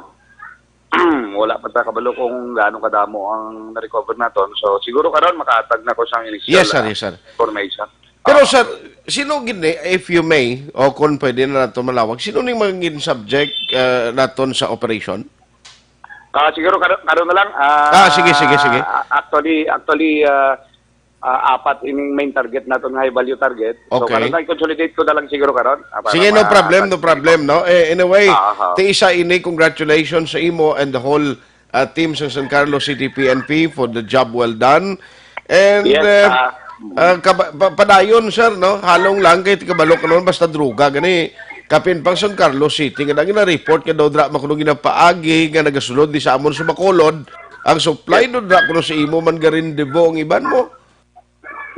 wala pa ta kabalo kung gaano kadamo ang na-recover naton. So, siguro karon makahatag na ko sang initial, Yes, sir. ah, Yes, sir. information. Pero, Ah. sir, sino gid ni, if you may, o kung pwede na nato malawag, sino ni mga gin-subject, ah, naton sa operation? Ah, siguro karon, karon na lang. Ah, Ah, sige, sige, sige. Actually, actually, ah, ah, apat ining main target naton nga high value target. So, Okay. karon na, i-consolidate ko na lang siguro karon. Ah, para Sige, no ma-, problem, no ma-, problem, no? Eh, anyway, Ah, aha. ti isa ini, congratulations sa imo and the whole, ah, team sa San Carlos City P N P for the job well done. And, Yes, eh, ah, ah, kaba-, pa-, padayon, sir, no? Halong lang kay kabalo ka naman, basta droga, gani. Kapin pang San Carlos City, nga nang na-report nga daw dra makuno ginapaagi nga nagasulod di sa amon sa Bacolod, Ang supply, yes, no, dra kuno sa imo man garin, Devo, ang iban mo.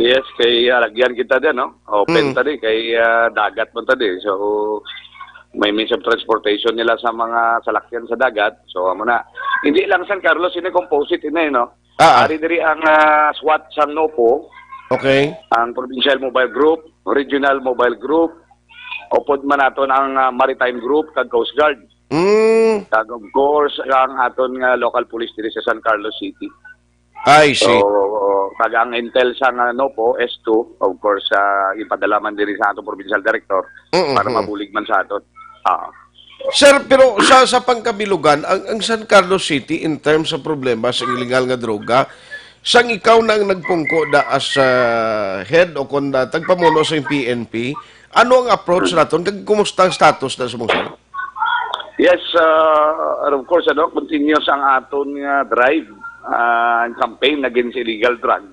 Yes, kay alagyan kita din, no? Open, mm, ta di, kay, ah, dagat man ta di. So, may means of transportation nila sa mga salakyan sa dagat. So, amo na. Hindi lang San Carlos, ini composite ini, no? Ah, ah. Ari diri ang, ah, SWAT sang NOPO, okay, ang Provincial Mobile Group, Regional Mobile Group, upod man naton ang, ah, Maritime Group kag Coast Guard. Mm. Kag of course, ang aton nga local police diri sa San Carlos City. I see. So, kag ang intel sang, ah, NOPO, S two, of course, ah, ipadala man diri sa aton provincial director, mm, para, mm, mabulig man sa aton. Ah. Sir, pero sa, sa pangkabilugan, ang, ang San Carlos City, in terms of problema sa illegal nga droga, sang ikaw na ang nagpungko da as, ah, head o kon, ah, tagpamuno sa P N P, ano ang approach naton? Kag kumusta ang status na sa mong sir? Yes, ah, and of course, ano, continuous ang aton nga drive, ah, and campaign against illegal drug.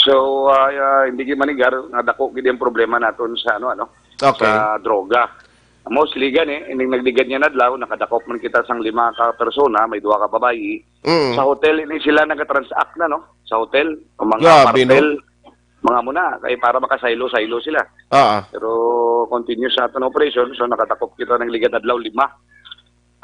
So, ah, ah, hindi gid manigar nga dako gid ang problema naton sa, ano, ano, okay, sa droga. Mostly gani, ining nagligad nga adlaw, nakadakop man kita sang lima ka persona, may duha ka babayi. Mm. Sa hotel ini sila nagatransact na, no? Sa hotel, ang mga, grabe, no? Partel, mga muna, kay para makasaylo-saylo sila. Ah, ah. Pero continuous sa aton operation, so nakatakop kita ng ligad adlaw, lima.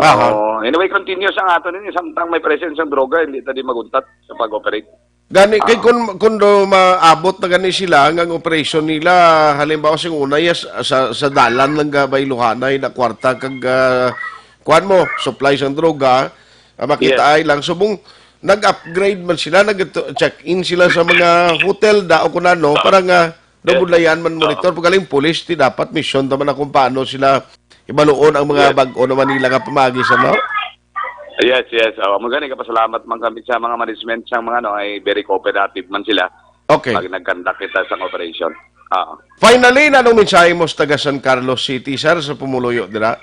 Ah, ah. Oh, anyway, continuous ang aton ini. Samtang may presence ang droga, hindi ta di maguntat sa pag-operate. Gani, kay, ah, kun, kun do maabot na gani sila, nga ang operasyon nila, halimbawa, sing una, yes, sa, sa dalan lang ga bayluhanay na kwarta kag, ah, kuwan mo, supply sang droga, ah, makita, yes, ay lang. Subong, nag-upgrade man sila, nag-check-in sila sa mga hotel da o kun ano, para nga, yes, nabudlayan man, oo, monitor. Pagaling pulis, ti dapat mission ta man na kung paano sila ibaluon ang mga, yes, bag-o naman nila nga pamagi sa mga. Yes, yes. Oh, amo gani, kapasalamat man kami sa mga management, sa mga, ano, ay very cooperative man sila. Okay. Pag nag-conduct kita sa operation. Ah. Finally, nanong mensahe mo sa taga San Carlos City, sir, sa pumuluyo dira?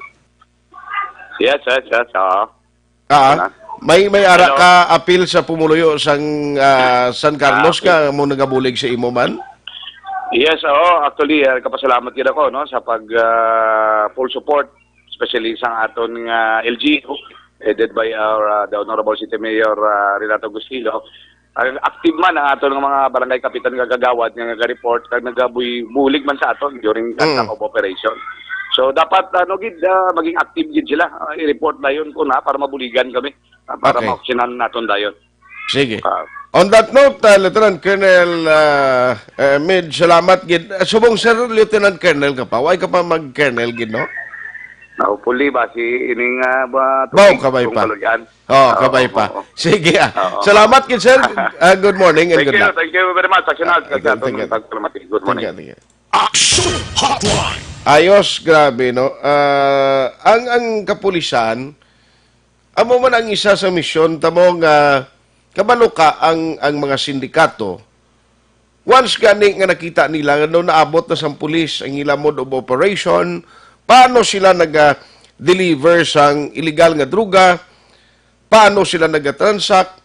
Yes, yes, yes. Oo. Ah, ano? May, may ara, hello, ka apil sa pumuluyo sang, ah, San Carlos, ah, okay, ka mo nagabulig sa imo man? Yes, oo. Actually, ah, kapasalamat gid ako, no, sa pag, ah, full support, especially sang aton nga L G U, headed by our, ah, the Honorable City Mayor, ah, Renato Agustilo. Ah, active man ang aton nga mga barangay kapitan nga kagawad nga nag-report kag nagabulig man sa aton during, mm, conduct of operation. So, dapat, ano gid, ah, maging active gid sila. Ah, i-report dayon ko na para mabuligan kami, ah, para, okay, maopsyonan naton dayon. Sige. Ah. On that note, ah, Lieutenant Colonel, ah, eh, Med, salamat gid. Ah, subong, Sir Lieutenant Colonel ka pa. Why ka pa mag-Colonel gid, no? Hopefully ba si ining, ah, ba, baw, tubig kabay kung pa. Kaluyan. Oh, ah, kabay pa. Oo. Sige, ah. Oo. Salamat gid, sir. Ah, good morning and, thank you, good luck. Thank you very much, Action House. Ah, thank you. Good morning. Thank you, thank you. Action Hotline. Ayos, grabe, no? Ah, ang, ang kapulisan, amo man ang isa sa misyon ta mo nga kabalo ka ang, ang mga sindikato. Once gani nga nakita nila nga daw naabot na sang pulis ang ila mode of operation, paano sila naga-deliver sang illegal nga droga, paano sila nagatransact,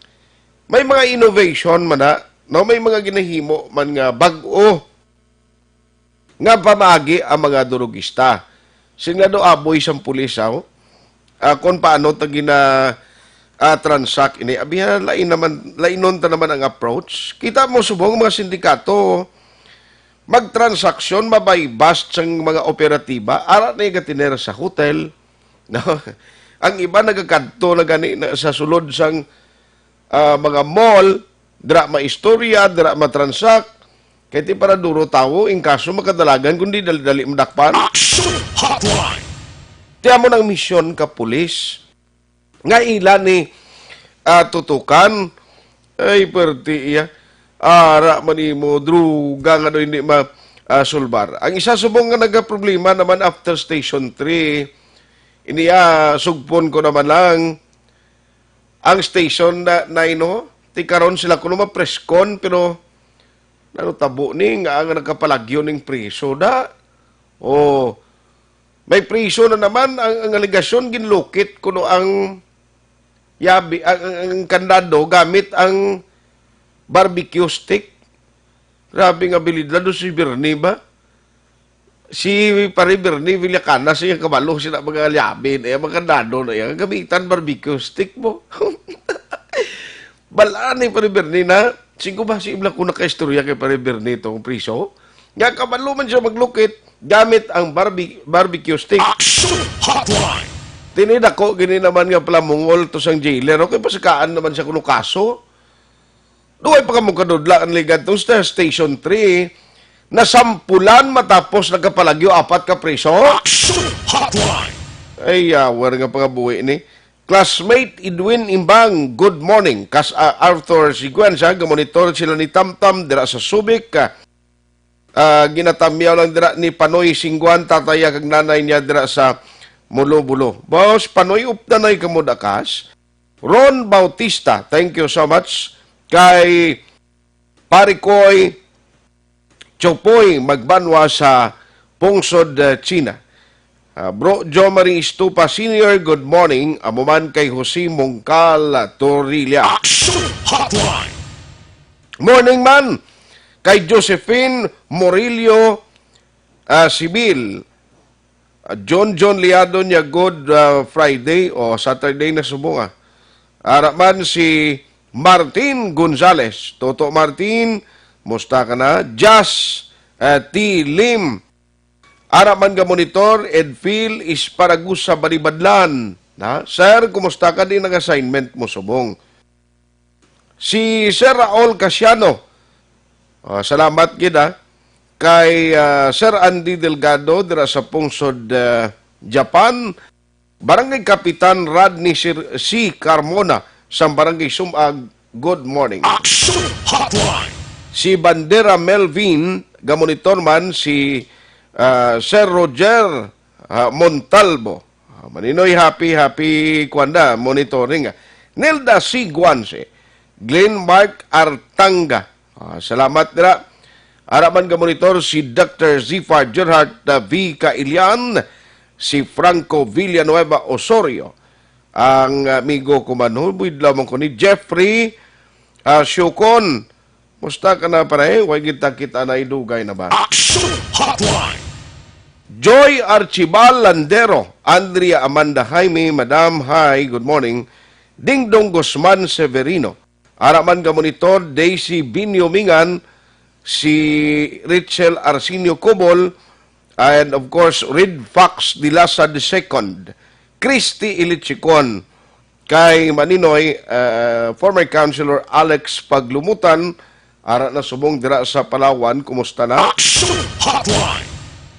may mga innovation man na, no? May mga ginahimo man nga bag-o nga pamaagi ang mga durugista. Sila do aboy sang pulis, aw. Ah, kung paano ta gina, ah, transact ini. Abi, ha, lain naman, lainon ta naman ang approach. Kita mo subong mga sindikato, magtransaksyon, mabay-bust sang mga operatiba, ara na yung gatiner sa hotel, no? Ang iba nagakadto na gani na, sa sulod sang, ah, mga mall, dira maistorya, dira matransact, kay ti para duro tawo, in kaso makadalagan, kundi dali-dali madakpan. Action Hotline. Ti amo nang misyon ka pulis. Nga ila ni, ah, tutukan, ay, perti iya. Ara man imo, druga nga daw hindi ma, ah, sulbar. Ang isa subong nga nagaproblema naman after Station three, ini, ah, sugpon ko naman lang, ang Station na, nine, no? Ti karon sila kuno mapreskon, pero nano tabo ni nga ang nagkapalagyo ning priso, da? Oh, may priso na naman. Ang, ang alegasyon, ginlukit kuno ang yabi, ang, ang, ang kandado gamit ang barbecue stick. Grabe nga abilidad do si Bernie ba? Si Pare Bernie Villacana, siya kabalo sila mga yabi na iya, mga kandado na iya, gamitan barbecue stick mo. Balaan ni Pare Bernie na, singko ba si Ibla ko nakaistorya kay Pare Bernie tong priso? Nga kabalo man siya maglukit gamit ang barbe-, barbecue stick. Action Hotline! Tinidako gini naman nga palamungol to sang jailer. Okay, pasakaan naman siya kuno kaso. Duway pa kamo kadudla ang ligad to sa Station three. Nasampulan matapos nagkapalagyo apat ka priso. Action Hotline! Ay, yawer nga pangabuhi ni. Classmate Edwin Imbang, good morning. Kas, ah, Arthur Siguenza, gamonitor sila ni Tamtam dira sa Subic. Ah, ah, ginatamyaw lang dira ni Panoy Singguan, tataya kag nanay niya dira sa Mulobulo. Boss Panoy, updanay kamo dakas. Ron Bautista, thank you so much. Kay Pare Koy Chopoy Magbanwa sa Pungsod, uh, China. Uh, Bro Joe Marie Estupa Senior, good morning. Amo man kay Jose Mongcal Torilla. Action Hotline! Morning man kay Josephine Morillo, uh, Sibil. Ah, John John Liado niya, good, ah, Friday o Saturday na subong, ah. Ara man si Martin Gonzales. Toto Martin, musta ka na? Jas, ah, T Lim. Ara man nga monitor, Edfil Isparagusa Balibadlan. Na? Sir, kumusta ka din ang assignment mo subong? Si Sir Raul Casiano. Ah, salamat gid, ah. Kay, ah, Sir Andy Delgado dira sa Pungsod, ah, Japan. Barangay Kapitan Rodney Sir C. Carmona sa Barangay Sumag, good morning. Action Hotline! Si Bandera Melvin, gamonitor man si, ah, Sir Roger, ah, Montalvo. Ah, Maninoy, happy, happy, kuwan na, monitoring, ah. Nelda C. Guanse, Glenn Mark Artanga. Ah, salamat dira. Ara man nga monitor si Doctor Zifar Gerhart, ah, V. Kailian, si Franco Villanueva Osorio, ang amigo ko man, oh, buidlaw man ko ni Jeffrey, ah, Siocon. Musta ka na, pare? Way kita kita na idugay na ba? Action Hotline! Joy Archibal Landero, Andrea Amanda Jaime, Madam, hi, good morning. Dingdong Guzman Severino. Ara man nga monitor, Daisy Binyo Mingan, si Richel Arsenio Cobol, and of course, Red Fox de Lasa the second, Christy Ilichicon, kay Maninoy, uh, former Councilor Alex Paglumutan, ara na subong dira sa Palawan, kumusta na? Action Hotline!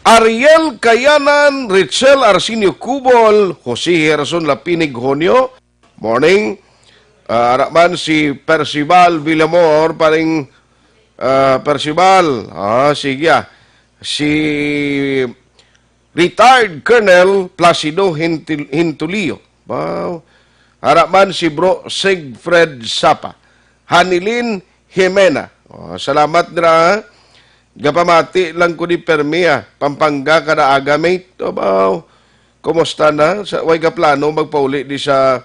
Ariel Kayanan, Richel Arsenio Cubol, Jose Gerson Lapinig Honio, morning. Ah, ara man si Percival Villamor, paring, ah, Percival. Ah, sige, ah. Si retired Colonel Placido Hintil-, Hintulio. Wow. Ara man si Bro Siegfried Sapa. Hanilin Jimena. Oh, salamat dira, ha. Gapamati lang ko di permi, ah. Pampanga kada aga, mate. Abaw. Kumusta na? Sa, way ka plano magpauli di sa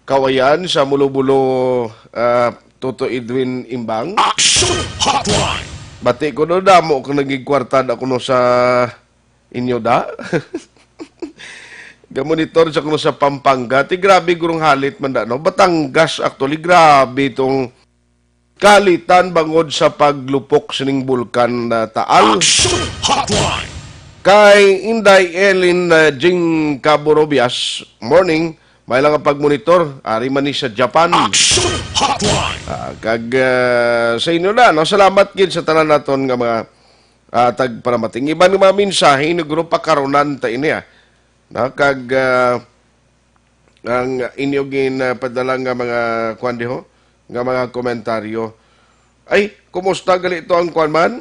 Kawayan, sa Mulobulo, ah, Toto Edwin Imbang? Action Hotline! Bati ko no, damo ko nagigkwarta da kuno sa inyo da. Gamonitor sa kuno sa Pampanga. Ti grabe gurong halit man da, no? Batangas, actually, grabe itong kalitan bangod sa paglupok sining bulkan na Taal. Action Hotline! Kay Inday Ellen, uh, Jing Caborobias, morning, may lang ang pagmonitor, ari man ni sa Japan. Action Hotline! Ah, kag, uh, sa inyo na, no? Salamat gid sa tanan naton nga mga, ah, tagparamating. Iban nga mga mensahe, ni Guro, pakaronan ta ini, ah. Na, kag, ah, ang inyo gin, ah, padala nga mga, kuwan diho, nga mga komentaryo. Ay, kumusta gali to ang kuwan man?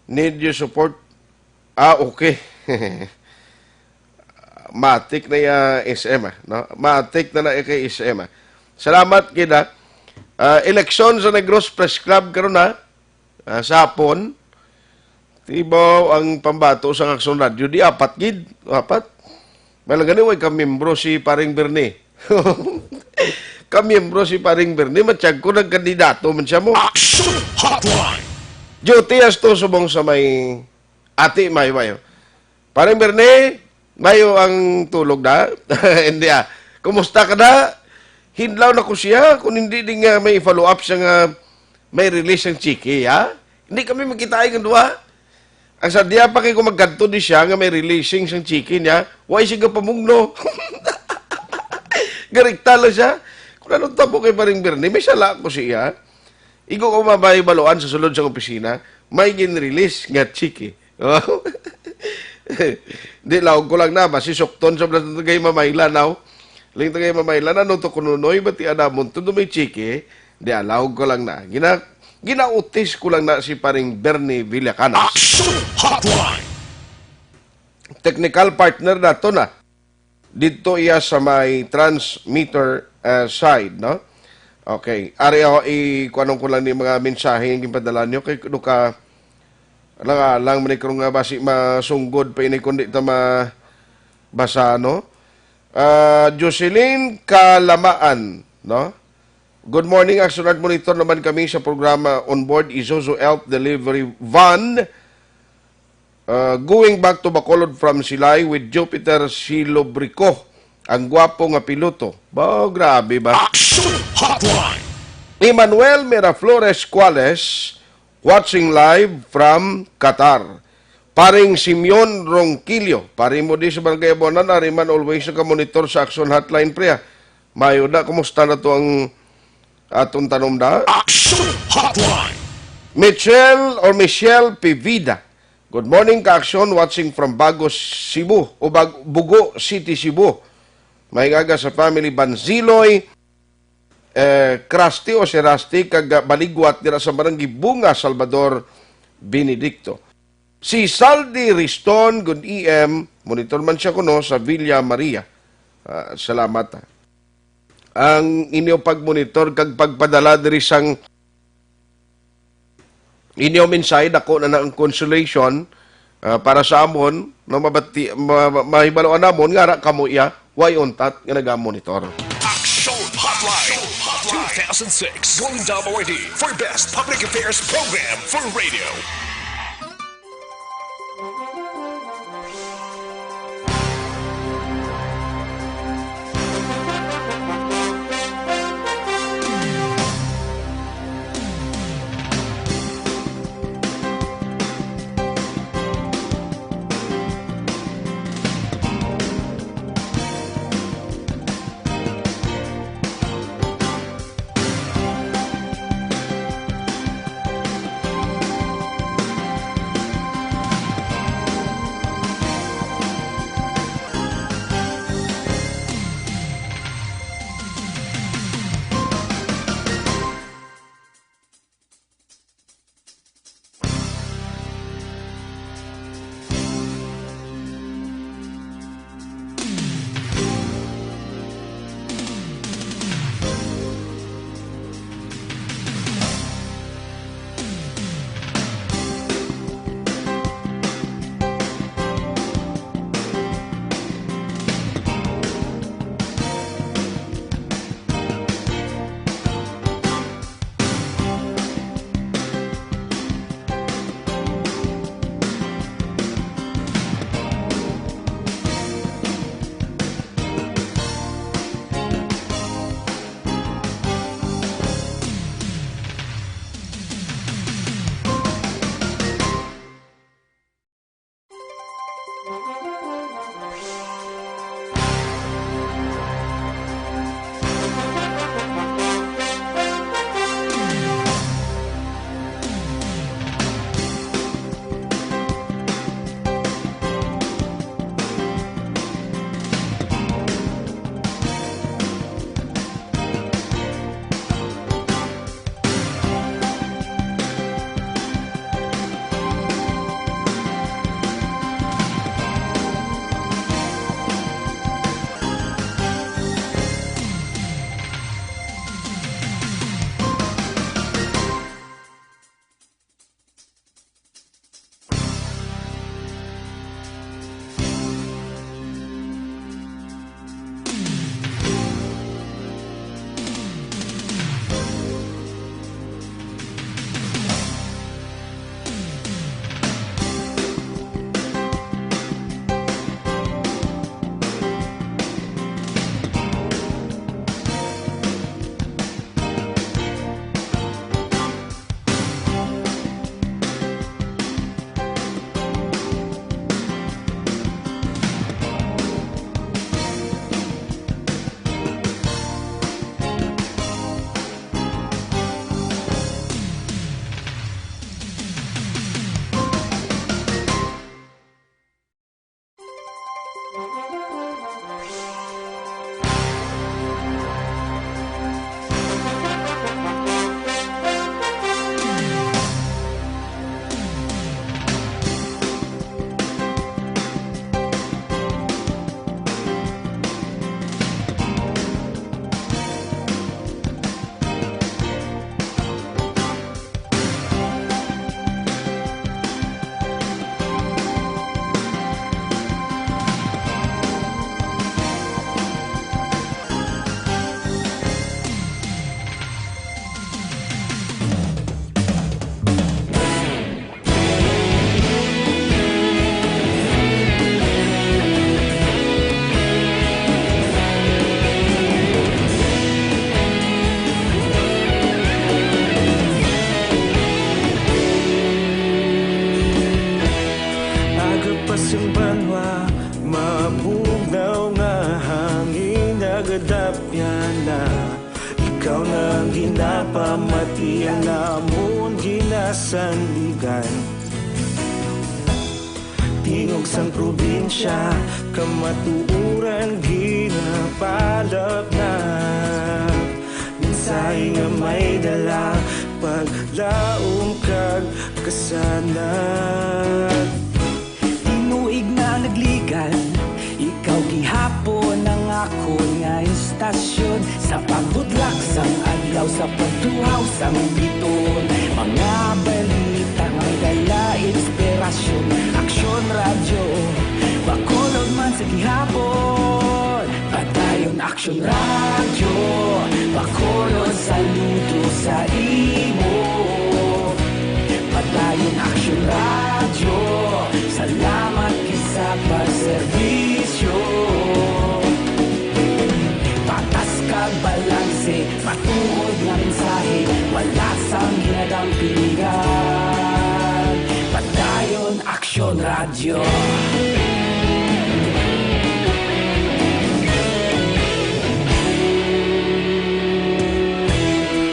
Need your support? Ah, okay. Matik na ya S M, ah, no? Matik na na kay S M, ah. Salamat gid, ah. Ah, eleksyon sa Negros Press Club karon, ah. Ah, sa hapon, tibaw ang pambato sa Aksyon Radyo, di apat gid, apat. May lang gani, way kamiyembro si Paring Bernie. Kamiyembro si Paring Bernie, matsyag ko nagkandidato man siya mo. Action Hotline! Duty as to subong sa may ati, may, may. Paring Bernie, mayo ang tulog na. Hindi, ah. Kumusta ka na? Hinlaw na ko siya kung hindi di nga may follow-up siya nga may release ang cheque, ha? Hindi kami magkita ang duha. Ang sadya pa kay kung magkadto di siya nga may releasing sang cheque niya, wa siya gapamugno. Garikta lang siya. Kung anong tabo kay Paring Bernie, may sala ko siya. Igo ko mabay baluan sa sulod sa opisina, may gin-release nga cheque. Di, laog ko lang na, basi sukton sa mga tagay mamaylan, aw. Ling tagay mamaylan, ano to kununoy, bati anamon to, may cheque. Di, alaog ko lang na. Gina, ginautis ko lang na si Paring Bernie Villacana. Action Hotline! Technical partner nato na. Dito iya sa may transmitter, uh, side, no? Okay. Ari, oh, i-, kuanon ko lang ni mga mensahe ang ginpadala niyo. Kay, ano ka, lang, lang, man, nga basi masunggod pa ini, kundi ta mabasa, no? Ah, Jocelyn Kalamaan, no? Good morning, Action Art Monitor naman kami sa programa On Board Isuzu Elf Delivery Van. Uh, going back to Bacolod from Silay with Jupiter Silobrico, ang gwapo nga piloto. Ba, grabe ba? Action Hotline! Emmanuel Miraflores Cuales, watching live from Qatar. Paring Simeon Ronquillo, pare mo di sa Barangay Abuanan, ari man always nakamonitor sa Action Hotline, pre, ah. Mayo na, kumusta na to ang atong tanom na? Action Hotline! Michelle or Michelle Pivida. Good morning, Ka-Aksyon, watching from Bagos, Cebu, o Bag-, Bugo City, Cebu. May aga sa family Banziloy, eh, Krusty o si Rusty, kag, ah, Baligwat dira sa Barangay Bunga, Salvador, Benedicto. Si Saldi Riston, good E M, monitor man siya kuno sa Villa Maria. Ah, salamat, ah. Ang inyo pagmonitor kag pagpadala diri sang inyo mensahe, dako na, na ang consolation, ah, para sa amon, no, mabati, ma-, ma-, mahibaluan namon nga ara kamo iya, way untat nga nagamonitor. Action Hotline two thousand six Golden Dome Awardee for Best Public Affairs Program for Radio. Sang banwa, mabugnaw nga hangin nagadapyan na. Ikaw na ang ginapamati, ang amon ginasandigan. Tingog sang probinsya, kamatuoran ginapalapnap. Mensahe nga may dala, paglaom kag kasanag. Tinuig na nagligan, ikaw gihapon ang akon nga istasyon. Sa pagbudlak sang adlaw, sa pagtuhaw sang bituon, mga balita nga may dala inspirasyon. Aksyon Radyo, Bacolod man sa gihapon. Padayon Aksyon Radyo, Bacolod, saludo sa imo. Padayon Aksyon Radyo, salamat gid sa pagserbisyo. Patas kag balanse, matuod nga mensahe, wala sang ginadampigan. Padayon Aksyon Radyo.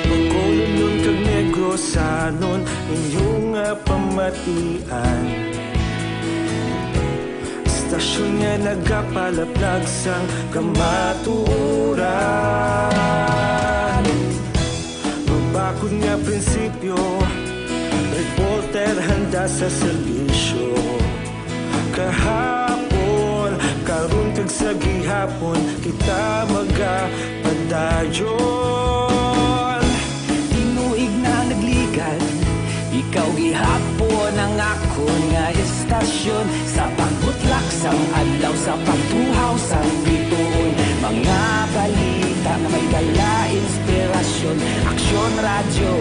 Bacolodnon kag Negrosanon, inyo nga pamatian. Istasyon nga nagapalaplag sang kamatuoran. Mabakod nga prinsipyo, reporter handa sa serbisyo. Kahapon, karon kag sa gihapon, kita magapadayon. Tinuig na nagligan, ikaw gihapon ang akon nga istasyon. Sa pagbutlak sang adlaw, sa pagtuhaw sang bituon, mga balita nga may dala inspirasyon. Aksyon Radyo,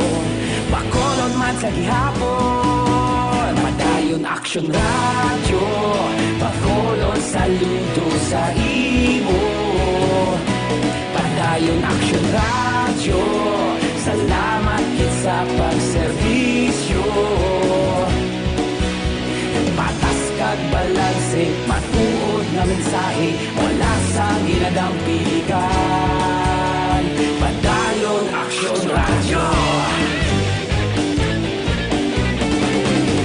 Bacolod man sa gihapon. Padayon Aksyon Radyo, Bacolod, saludo sa imo. Padayon Aksyon Radyo, salamat gid sa pagserbisyo. Patas kag balanse, matuod nga mensahe, wala sang ginadampigan. Padayon Aksyon Radyo.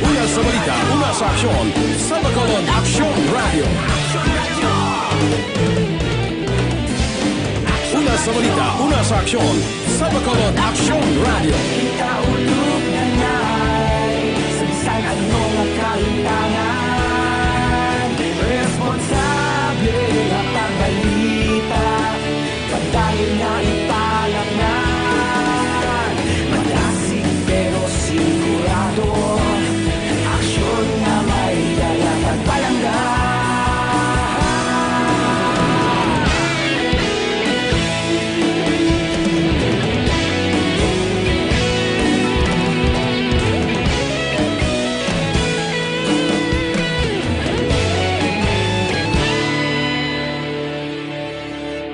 Una sa balita, una sa aksyon, sa Bacolod Aksyon Radyo. Una sa balita, una sa aksyon, sa Bacolod Aksyon Radyo. Kita ulog na nay, sa bisan ano nga kahitangan, responsable nga pagbalita. Padayon nga ipalapngan, malasig pero sigurado. Aksyon nga may dala kag palangga.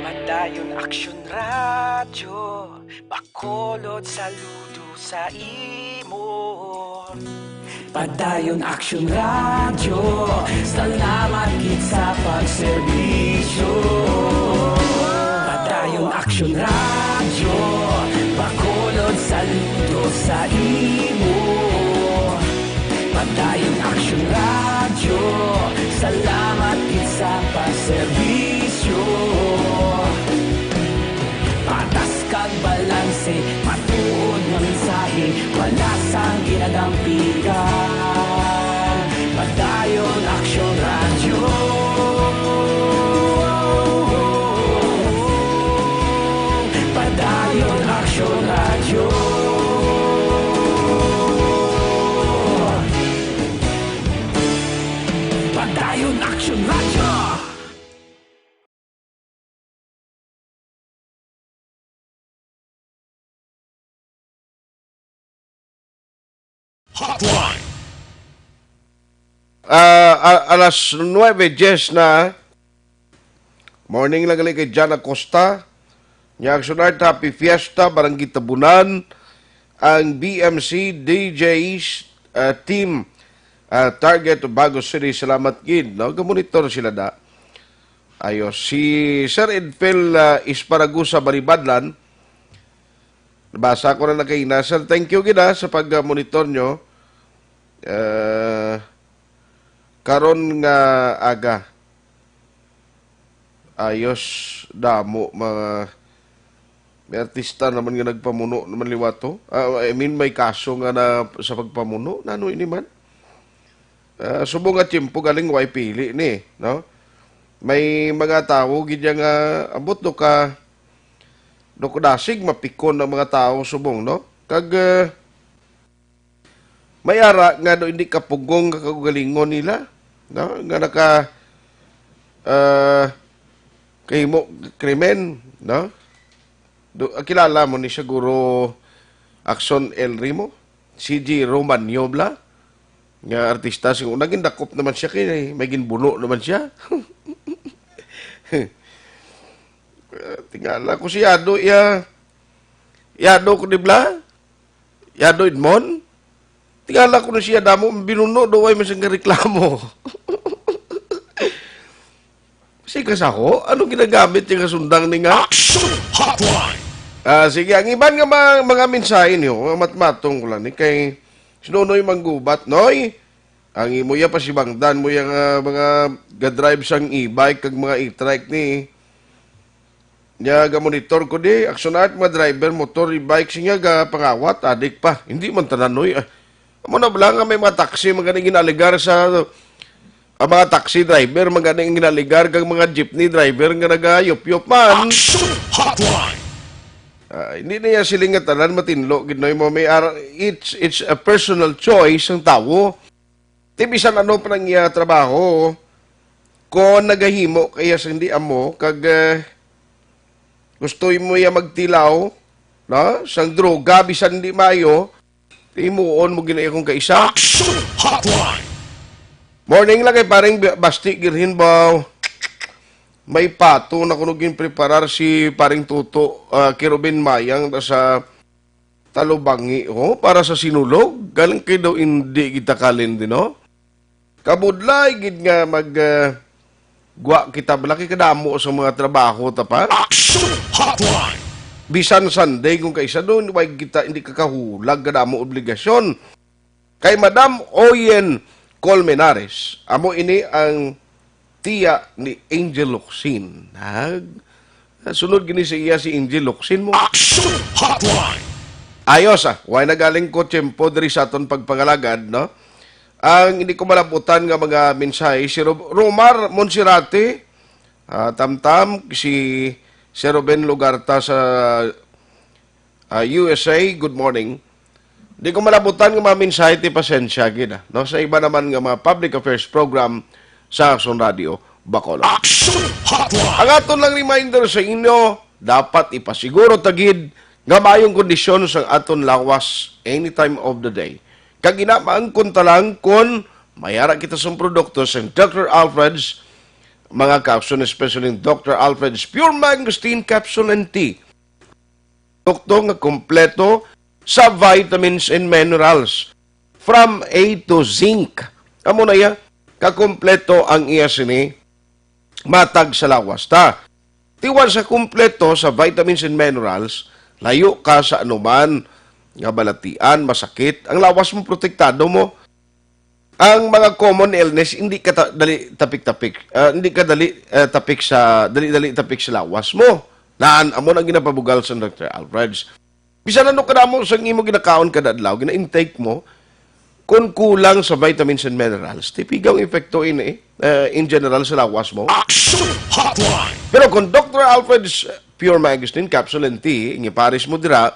Padayon Aksyon Radyo, Bacolod, saludo sa imo. Padayon Aksyon Radyo, salamat gid sa pagserbisyo. Padayon Aksyon Radyo, Bacolod, saludo sa imo. Padayon Aksyon Radyo, salamat gid sa pagserbisyo. Patas kag balanse, matuod nga mensahe, wala sang ginadampigan. Padayon Aksyon Radyo. Padayon Aksyon Radyo. Padayon Aksyon Radyo. Hotline. Ah, a-, alas nuebe diez na. Morning lang gali kay John Acosta. Nya, Action Art, Happy Fiesta, Barangay Tabunan, ang B M C, D Js, ah, team, ah, Target of Bago City, salamat gid, no? Gamonitor sila da. Ayo, si Sir Edfel, ah, Isparagusa Balibadlan, nabasa ko na lang kaina. Sir, thank you gid, ah, sa pag-monitor nyo. Ah, karon nga aga. Ayos, damo, mga, may artista naman nga nagpamuno naman liwat to. Ah, I mean, may kaso nga na sa pagpamuno. Nano ini man? Ah, subong nga tiyempo galing way pili ni, no? May mga tawo gid nga ambot do ka, do ka dasig mapikon ang mga tawo subong, no? Kag, ah, may ara nga do hindi kapugong nga kaugalingon nila, no? Nga naka, ah, kahimo krimen, no? Do, ah, kilala mo ni siguro Axon El Rimo, C G Roman Niobla, nga artista sing una gindakop naman siya kay may ginbuno naman siya. Ah, tingala ko si Ado iya, Ado ko di bla? Yado Edmond? Tingala ko na siya damo, binuno do, way man siyang reklamo. Si kasaho, ano ginagamit niya nga sundang ni nga? Action Hotline! Ah, sige, ang iban nga mga, mga mensahe niyo, mga matmatong ko lang ni kay Sinonoy Manggubat, Noy, ang imo ya pasibangdan mo yang, ah, mga gadrive sang e-bike kag mga e-trike ni. Nya, gamonitor ko di, Action Art, mga driver, motor, e-bike, siya ga pangawat, adik pa. Hindi man tanan, noy. Ah, amo na bala nga may mga taxi, mga ganing ginaligar sa, ang mga taxi driver, mga ganing ginaligar, kag mga jeepney driver nga nagayop-yop man. Action Hotline! Ah, hindi na yan siling nga tanan matinlo, gid, noy, mo may ara-, it's, it's a personal choice ang tawo. Ti bisan ano pa nang iya trabaho, kon nagahimo kaya sang di amo, kag, eh, gusto mo iya magtilaw, no? Sang droga, bisan di maayo, ti himuon mo gina akong kaisa. Action Hotline! Morning lang kay paring Bi-, Basti Girhinbaw. May pato na kuno ginpreparar si paring Tuto, ah, Kirubin Mayang sa Talubangi, oh, para sa Sinulog. Galing kay daw hindi kita kalindi, no? Kabudlay gid nga mag, ah, gwa kita bala kay kadamo sa mga trabaho ta pa. Action Hotline! Bisan Sunday kung kaisa doon, way kita hindi kakahulag kadamo obligasyon. Kay Madam Oyen Colmenares, amo ini ang tiya ni Angel Locsin. Nag, sunod gini sa iya si Angel Locsin mo. Action Hotline! Ayos, ah. Way na galing ko tiyempo diri sa aton pagpangalagad, no? Ang hindi ko malabutan nga mga mensahe, si Ro-, Romar Monserrate, ah, Tamtam, si Sir Ruben Lugarta sa ah, U S A, good morning. Di ko malabutan nga mga mensahe ti pasensya gid, ah, no? Sa iba naman nga mga public affairs program sa Action Radio, Bacolod. Action Hotline! Ang aton lang reminder sa inyo, dapat ipasiguro ta gid nga maayong kondisyon sang aton lawas anytime of the day. Kag ina, maangkon ta lang kon may ara kita sang produkto sang Doctor Alfred's mga capsule, especially Doctor Alfred's Pure Mangosteen Capsule and Tea. Produkto nga kompleto sa vitamins and minerals from A to zinc. Amo na iya, kakompleto ang iya sini matag sa lawas ta. Tiwan sa kompleto sa vitamins and minerals, layo ka sa anuman nga balatian, masakit, ang lawas mo protektado mo. Ang mga common illness, hindi ka ta-, dali tapik-tapik. Ah, hindi ka dali, ah, tapik sa, dali-dali tapik sa lawas mo. Naan, amo nang ginapabugal sa Doctor Alfred's. Bisan ano kadamo sang imo ginakaon kada adlaw, gina-intake mo, kung kulang sa vitamins and minerals, tipigaw ang epekto ini, eh, in general sa lawas mo. Action Hotline! Pero kung Doctor Alfred's Pure Mangosteen Capsule and Tea, ingipares mo dira,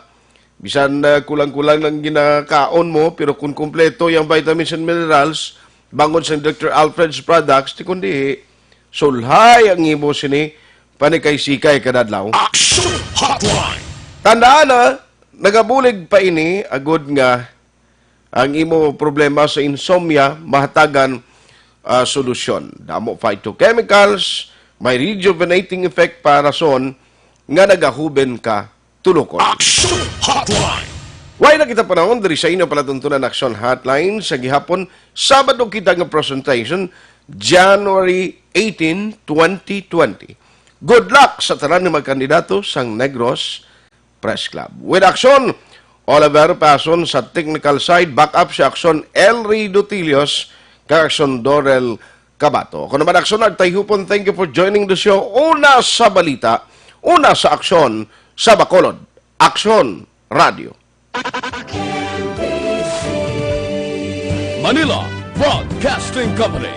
bisan, ah, kulang-kulang lang ginakaon mo, pero kung kumpleto yung vitamins and minerals, bangod sa Doctor Alfred's products, ti kundi, sulhay ang imo sini, panikay-sikay kada adlaw. Action Hotline! Tandaan, ah, nagabulig pa ini, agod nga ang imo problema sa insomnia, mahatagan, ah, solusyon. Damo phytochemicals, may rejuvenating effect pa, rason nga nagahuben ka tulukon. Action Hotline! Way na kita panahon diri sa inyo palatuntunan Aksyon Hotline sa gihapon, Sabado kita nga presentation, January eighteen, twenty twenty. Good luck sa tanan nga mga kandidato sang Negros Press Club. With Aksyon, Oliver Pason sa technical side, back up si Aksyon Elry Dutilios, kag Aksyon Dorel Kabato. Ako naman Aksyon Nagtayhupon, thank you for joining the show. Una sa balita, una sa aksyon, sa Bacolod. Aksyon Radio. Manila Broadcasting Company.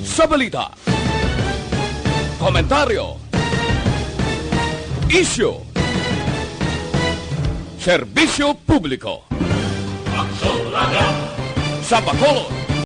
Sa balita, komentaryo, isyu, serbisyo publiko. Sa Bacolod,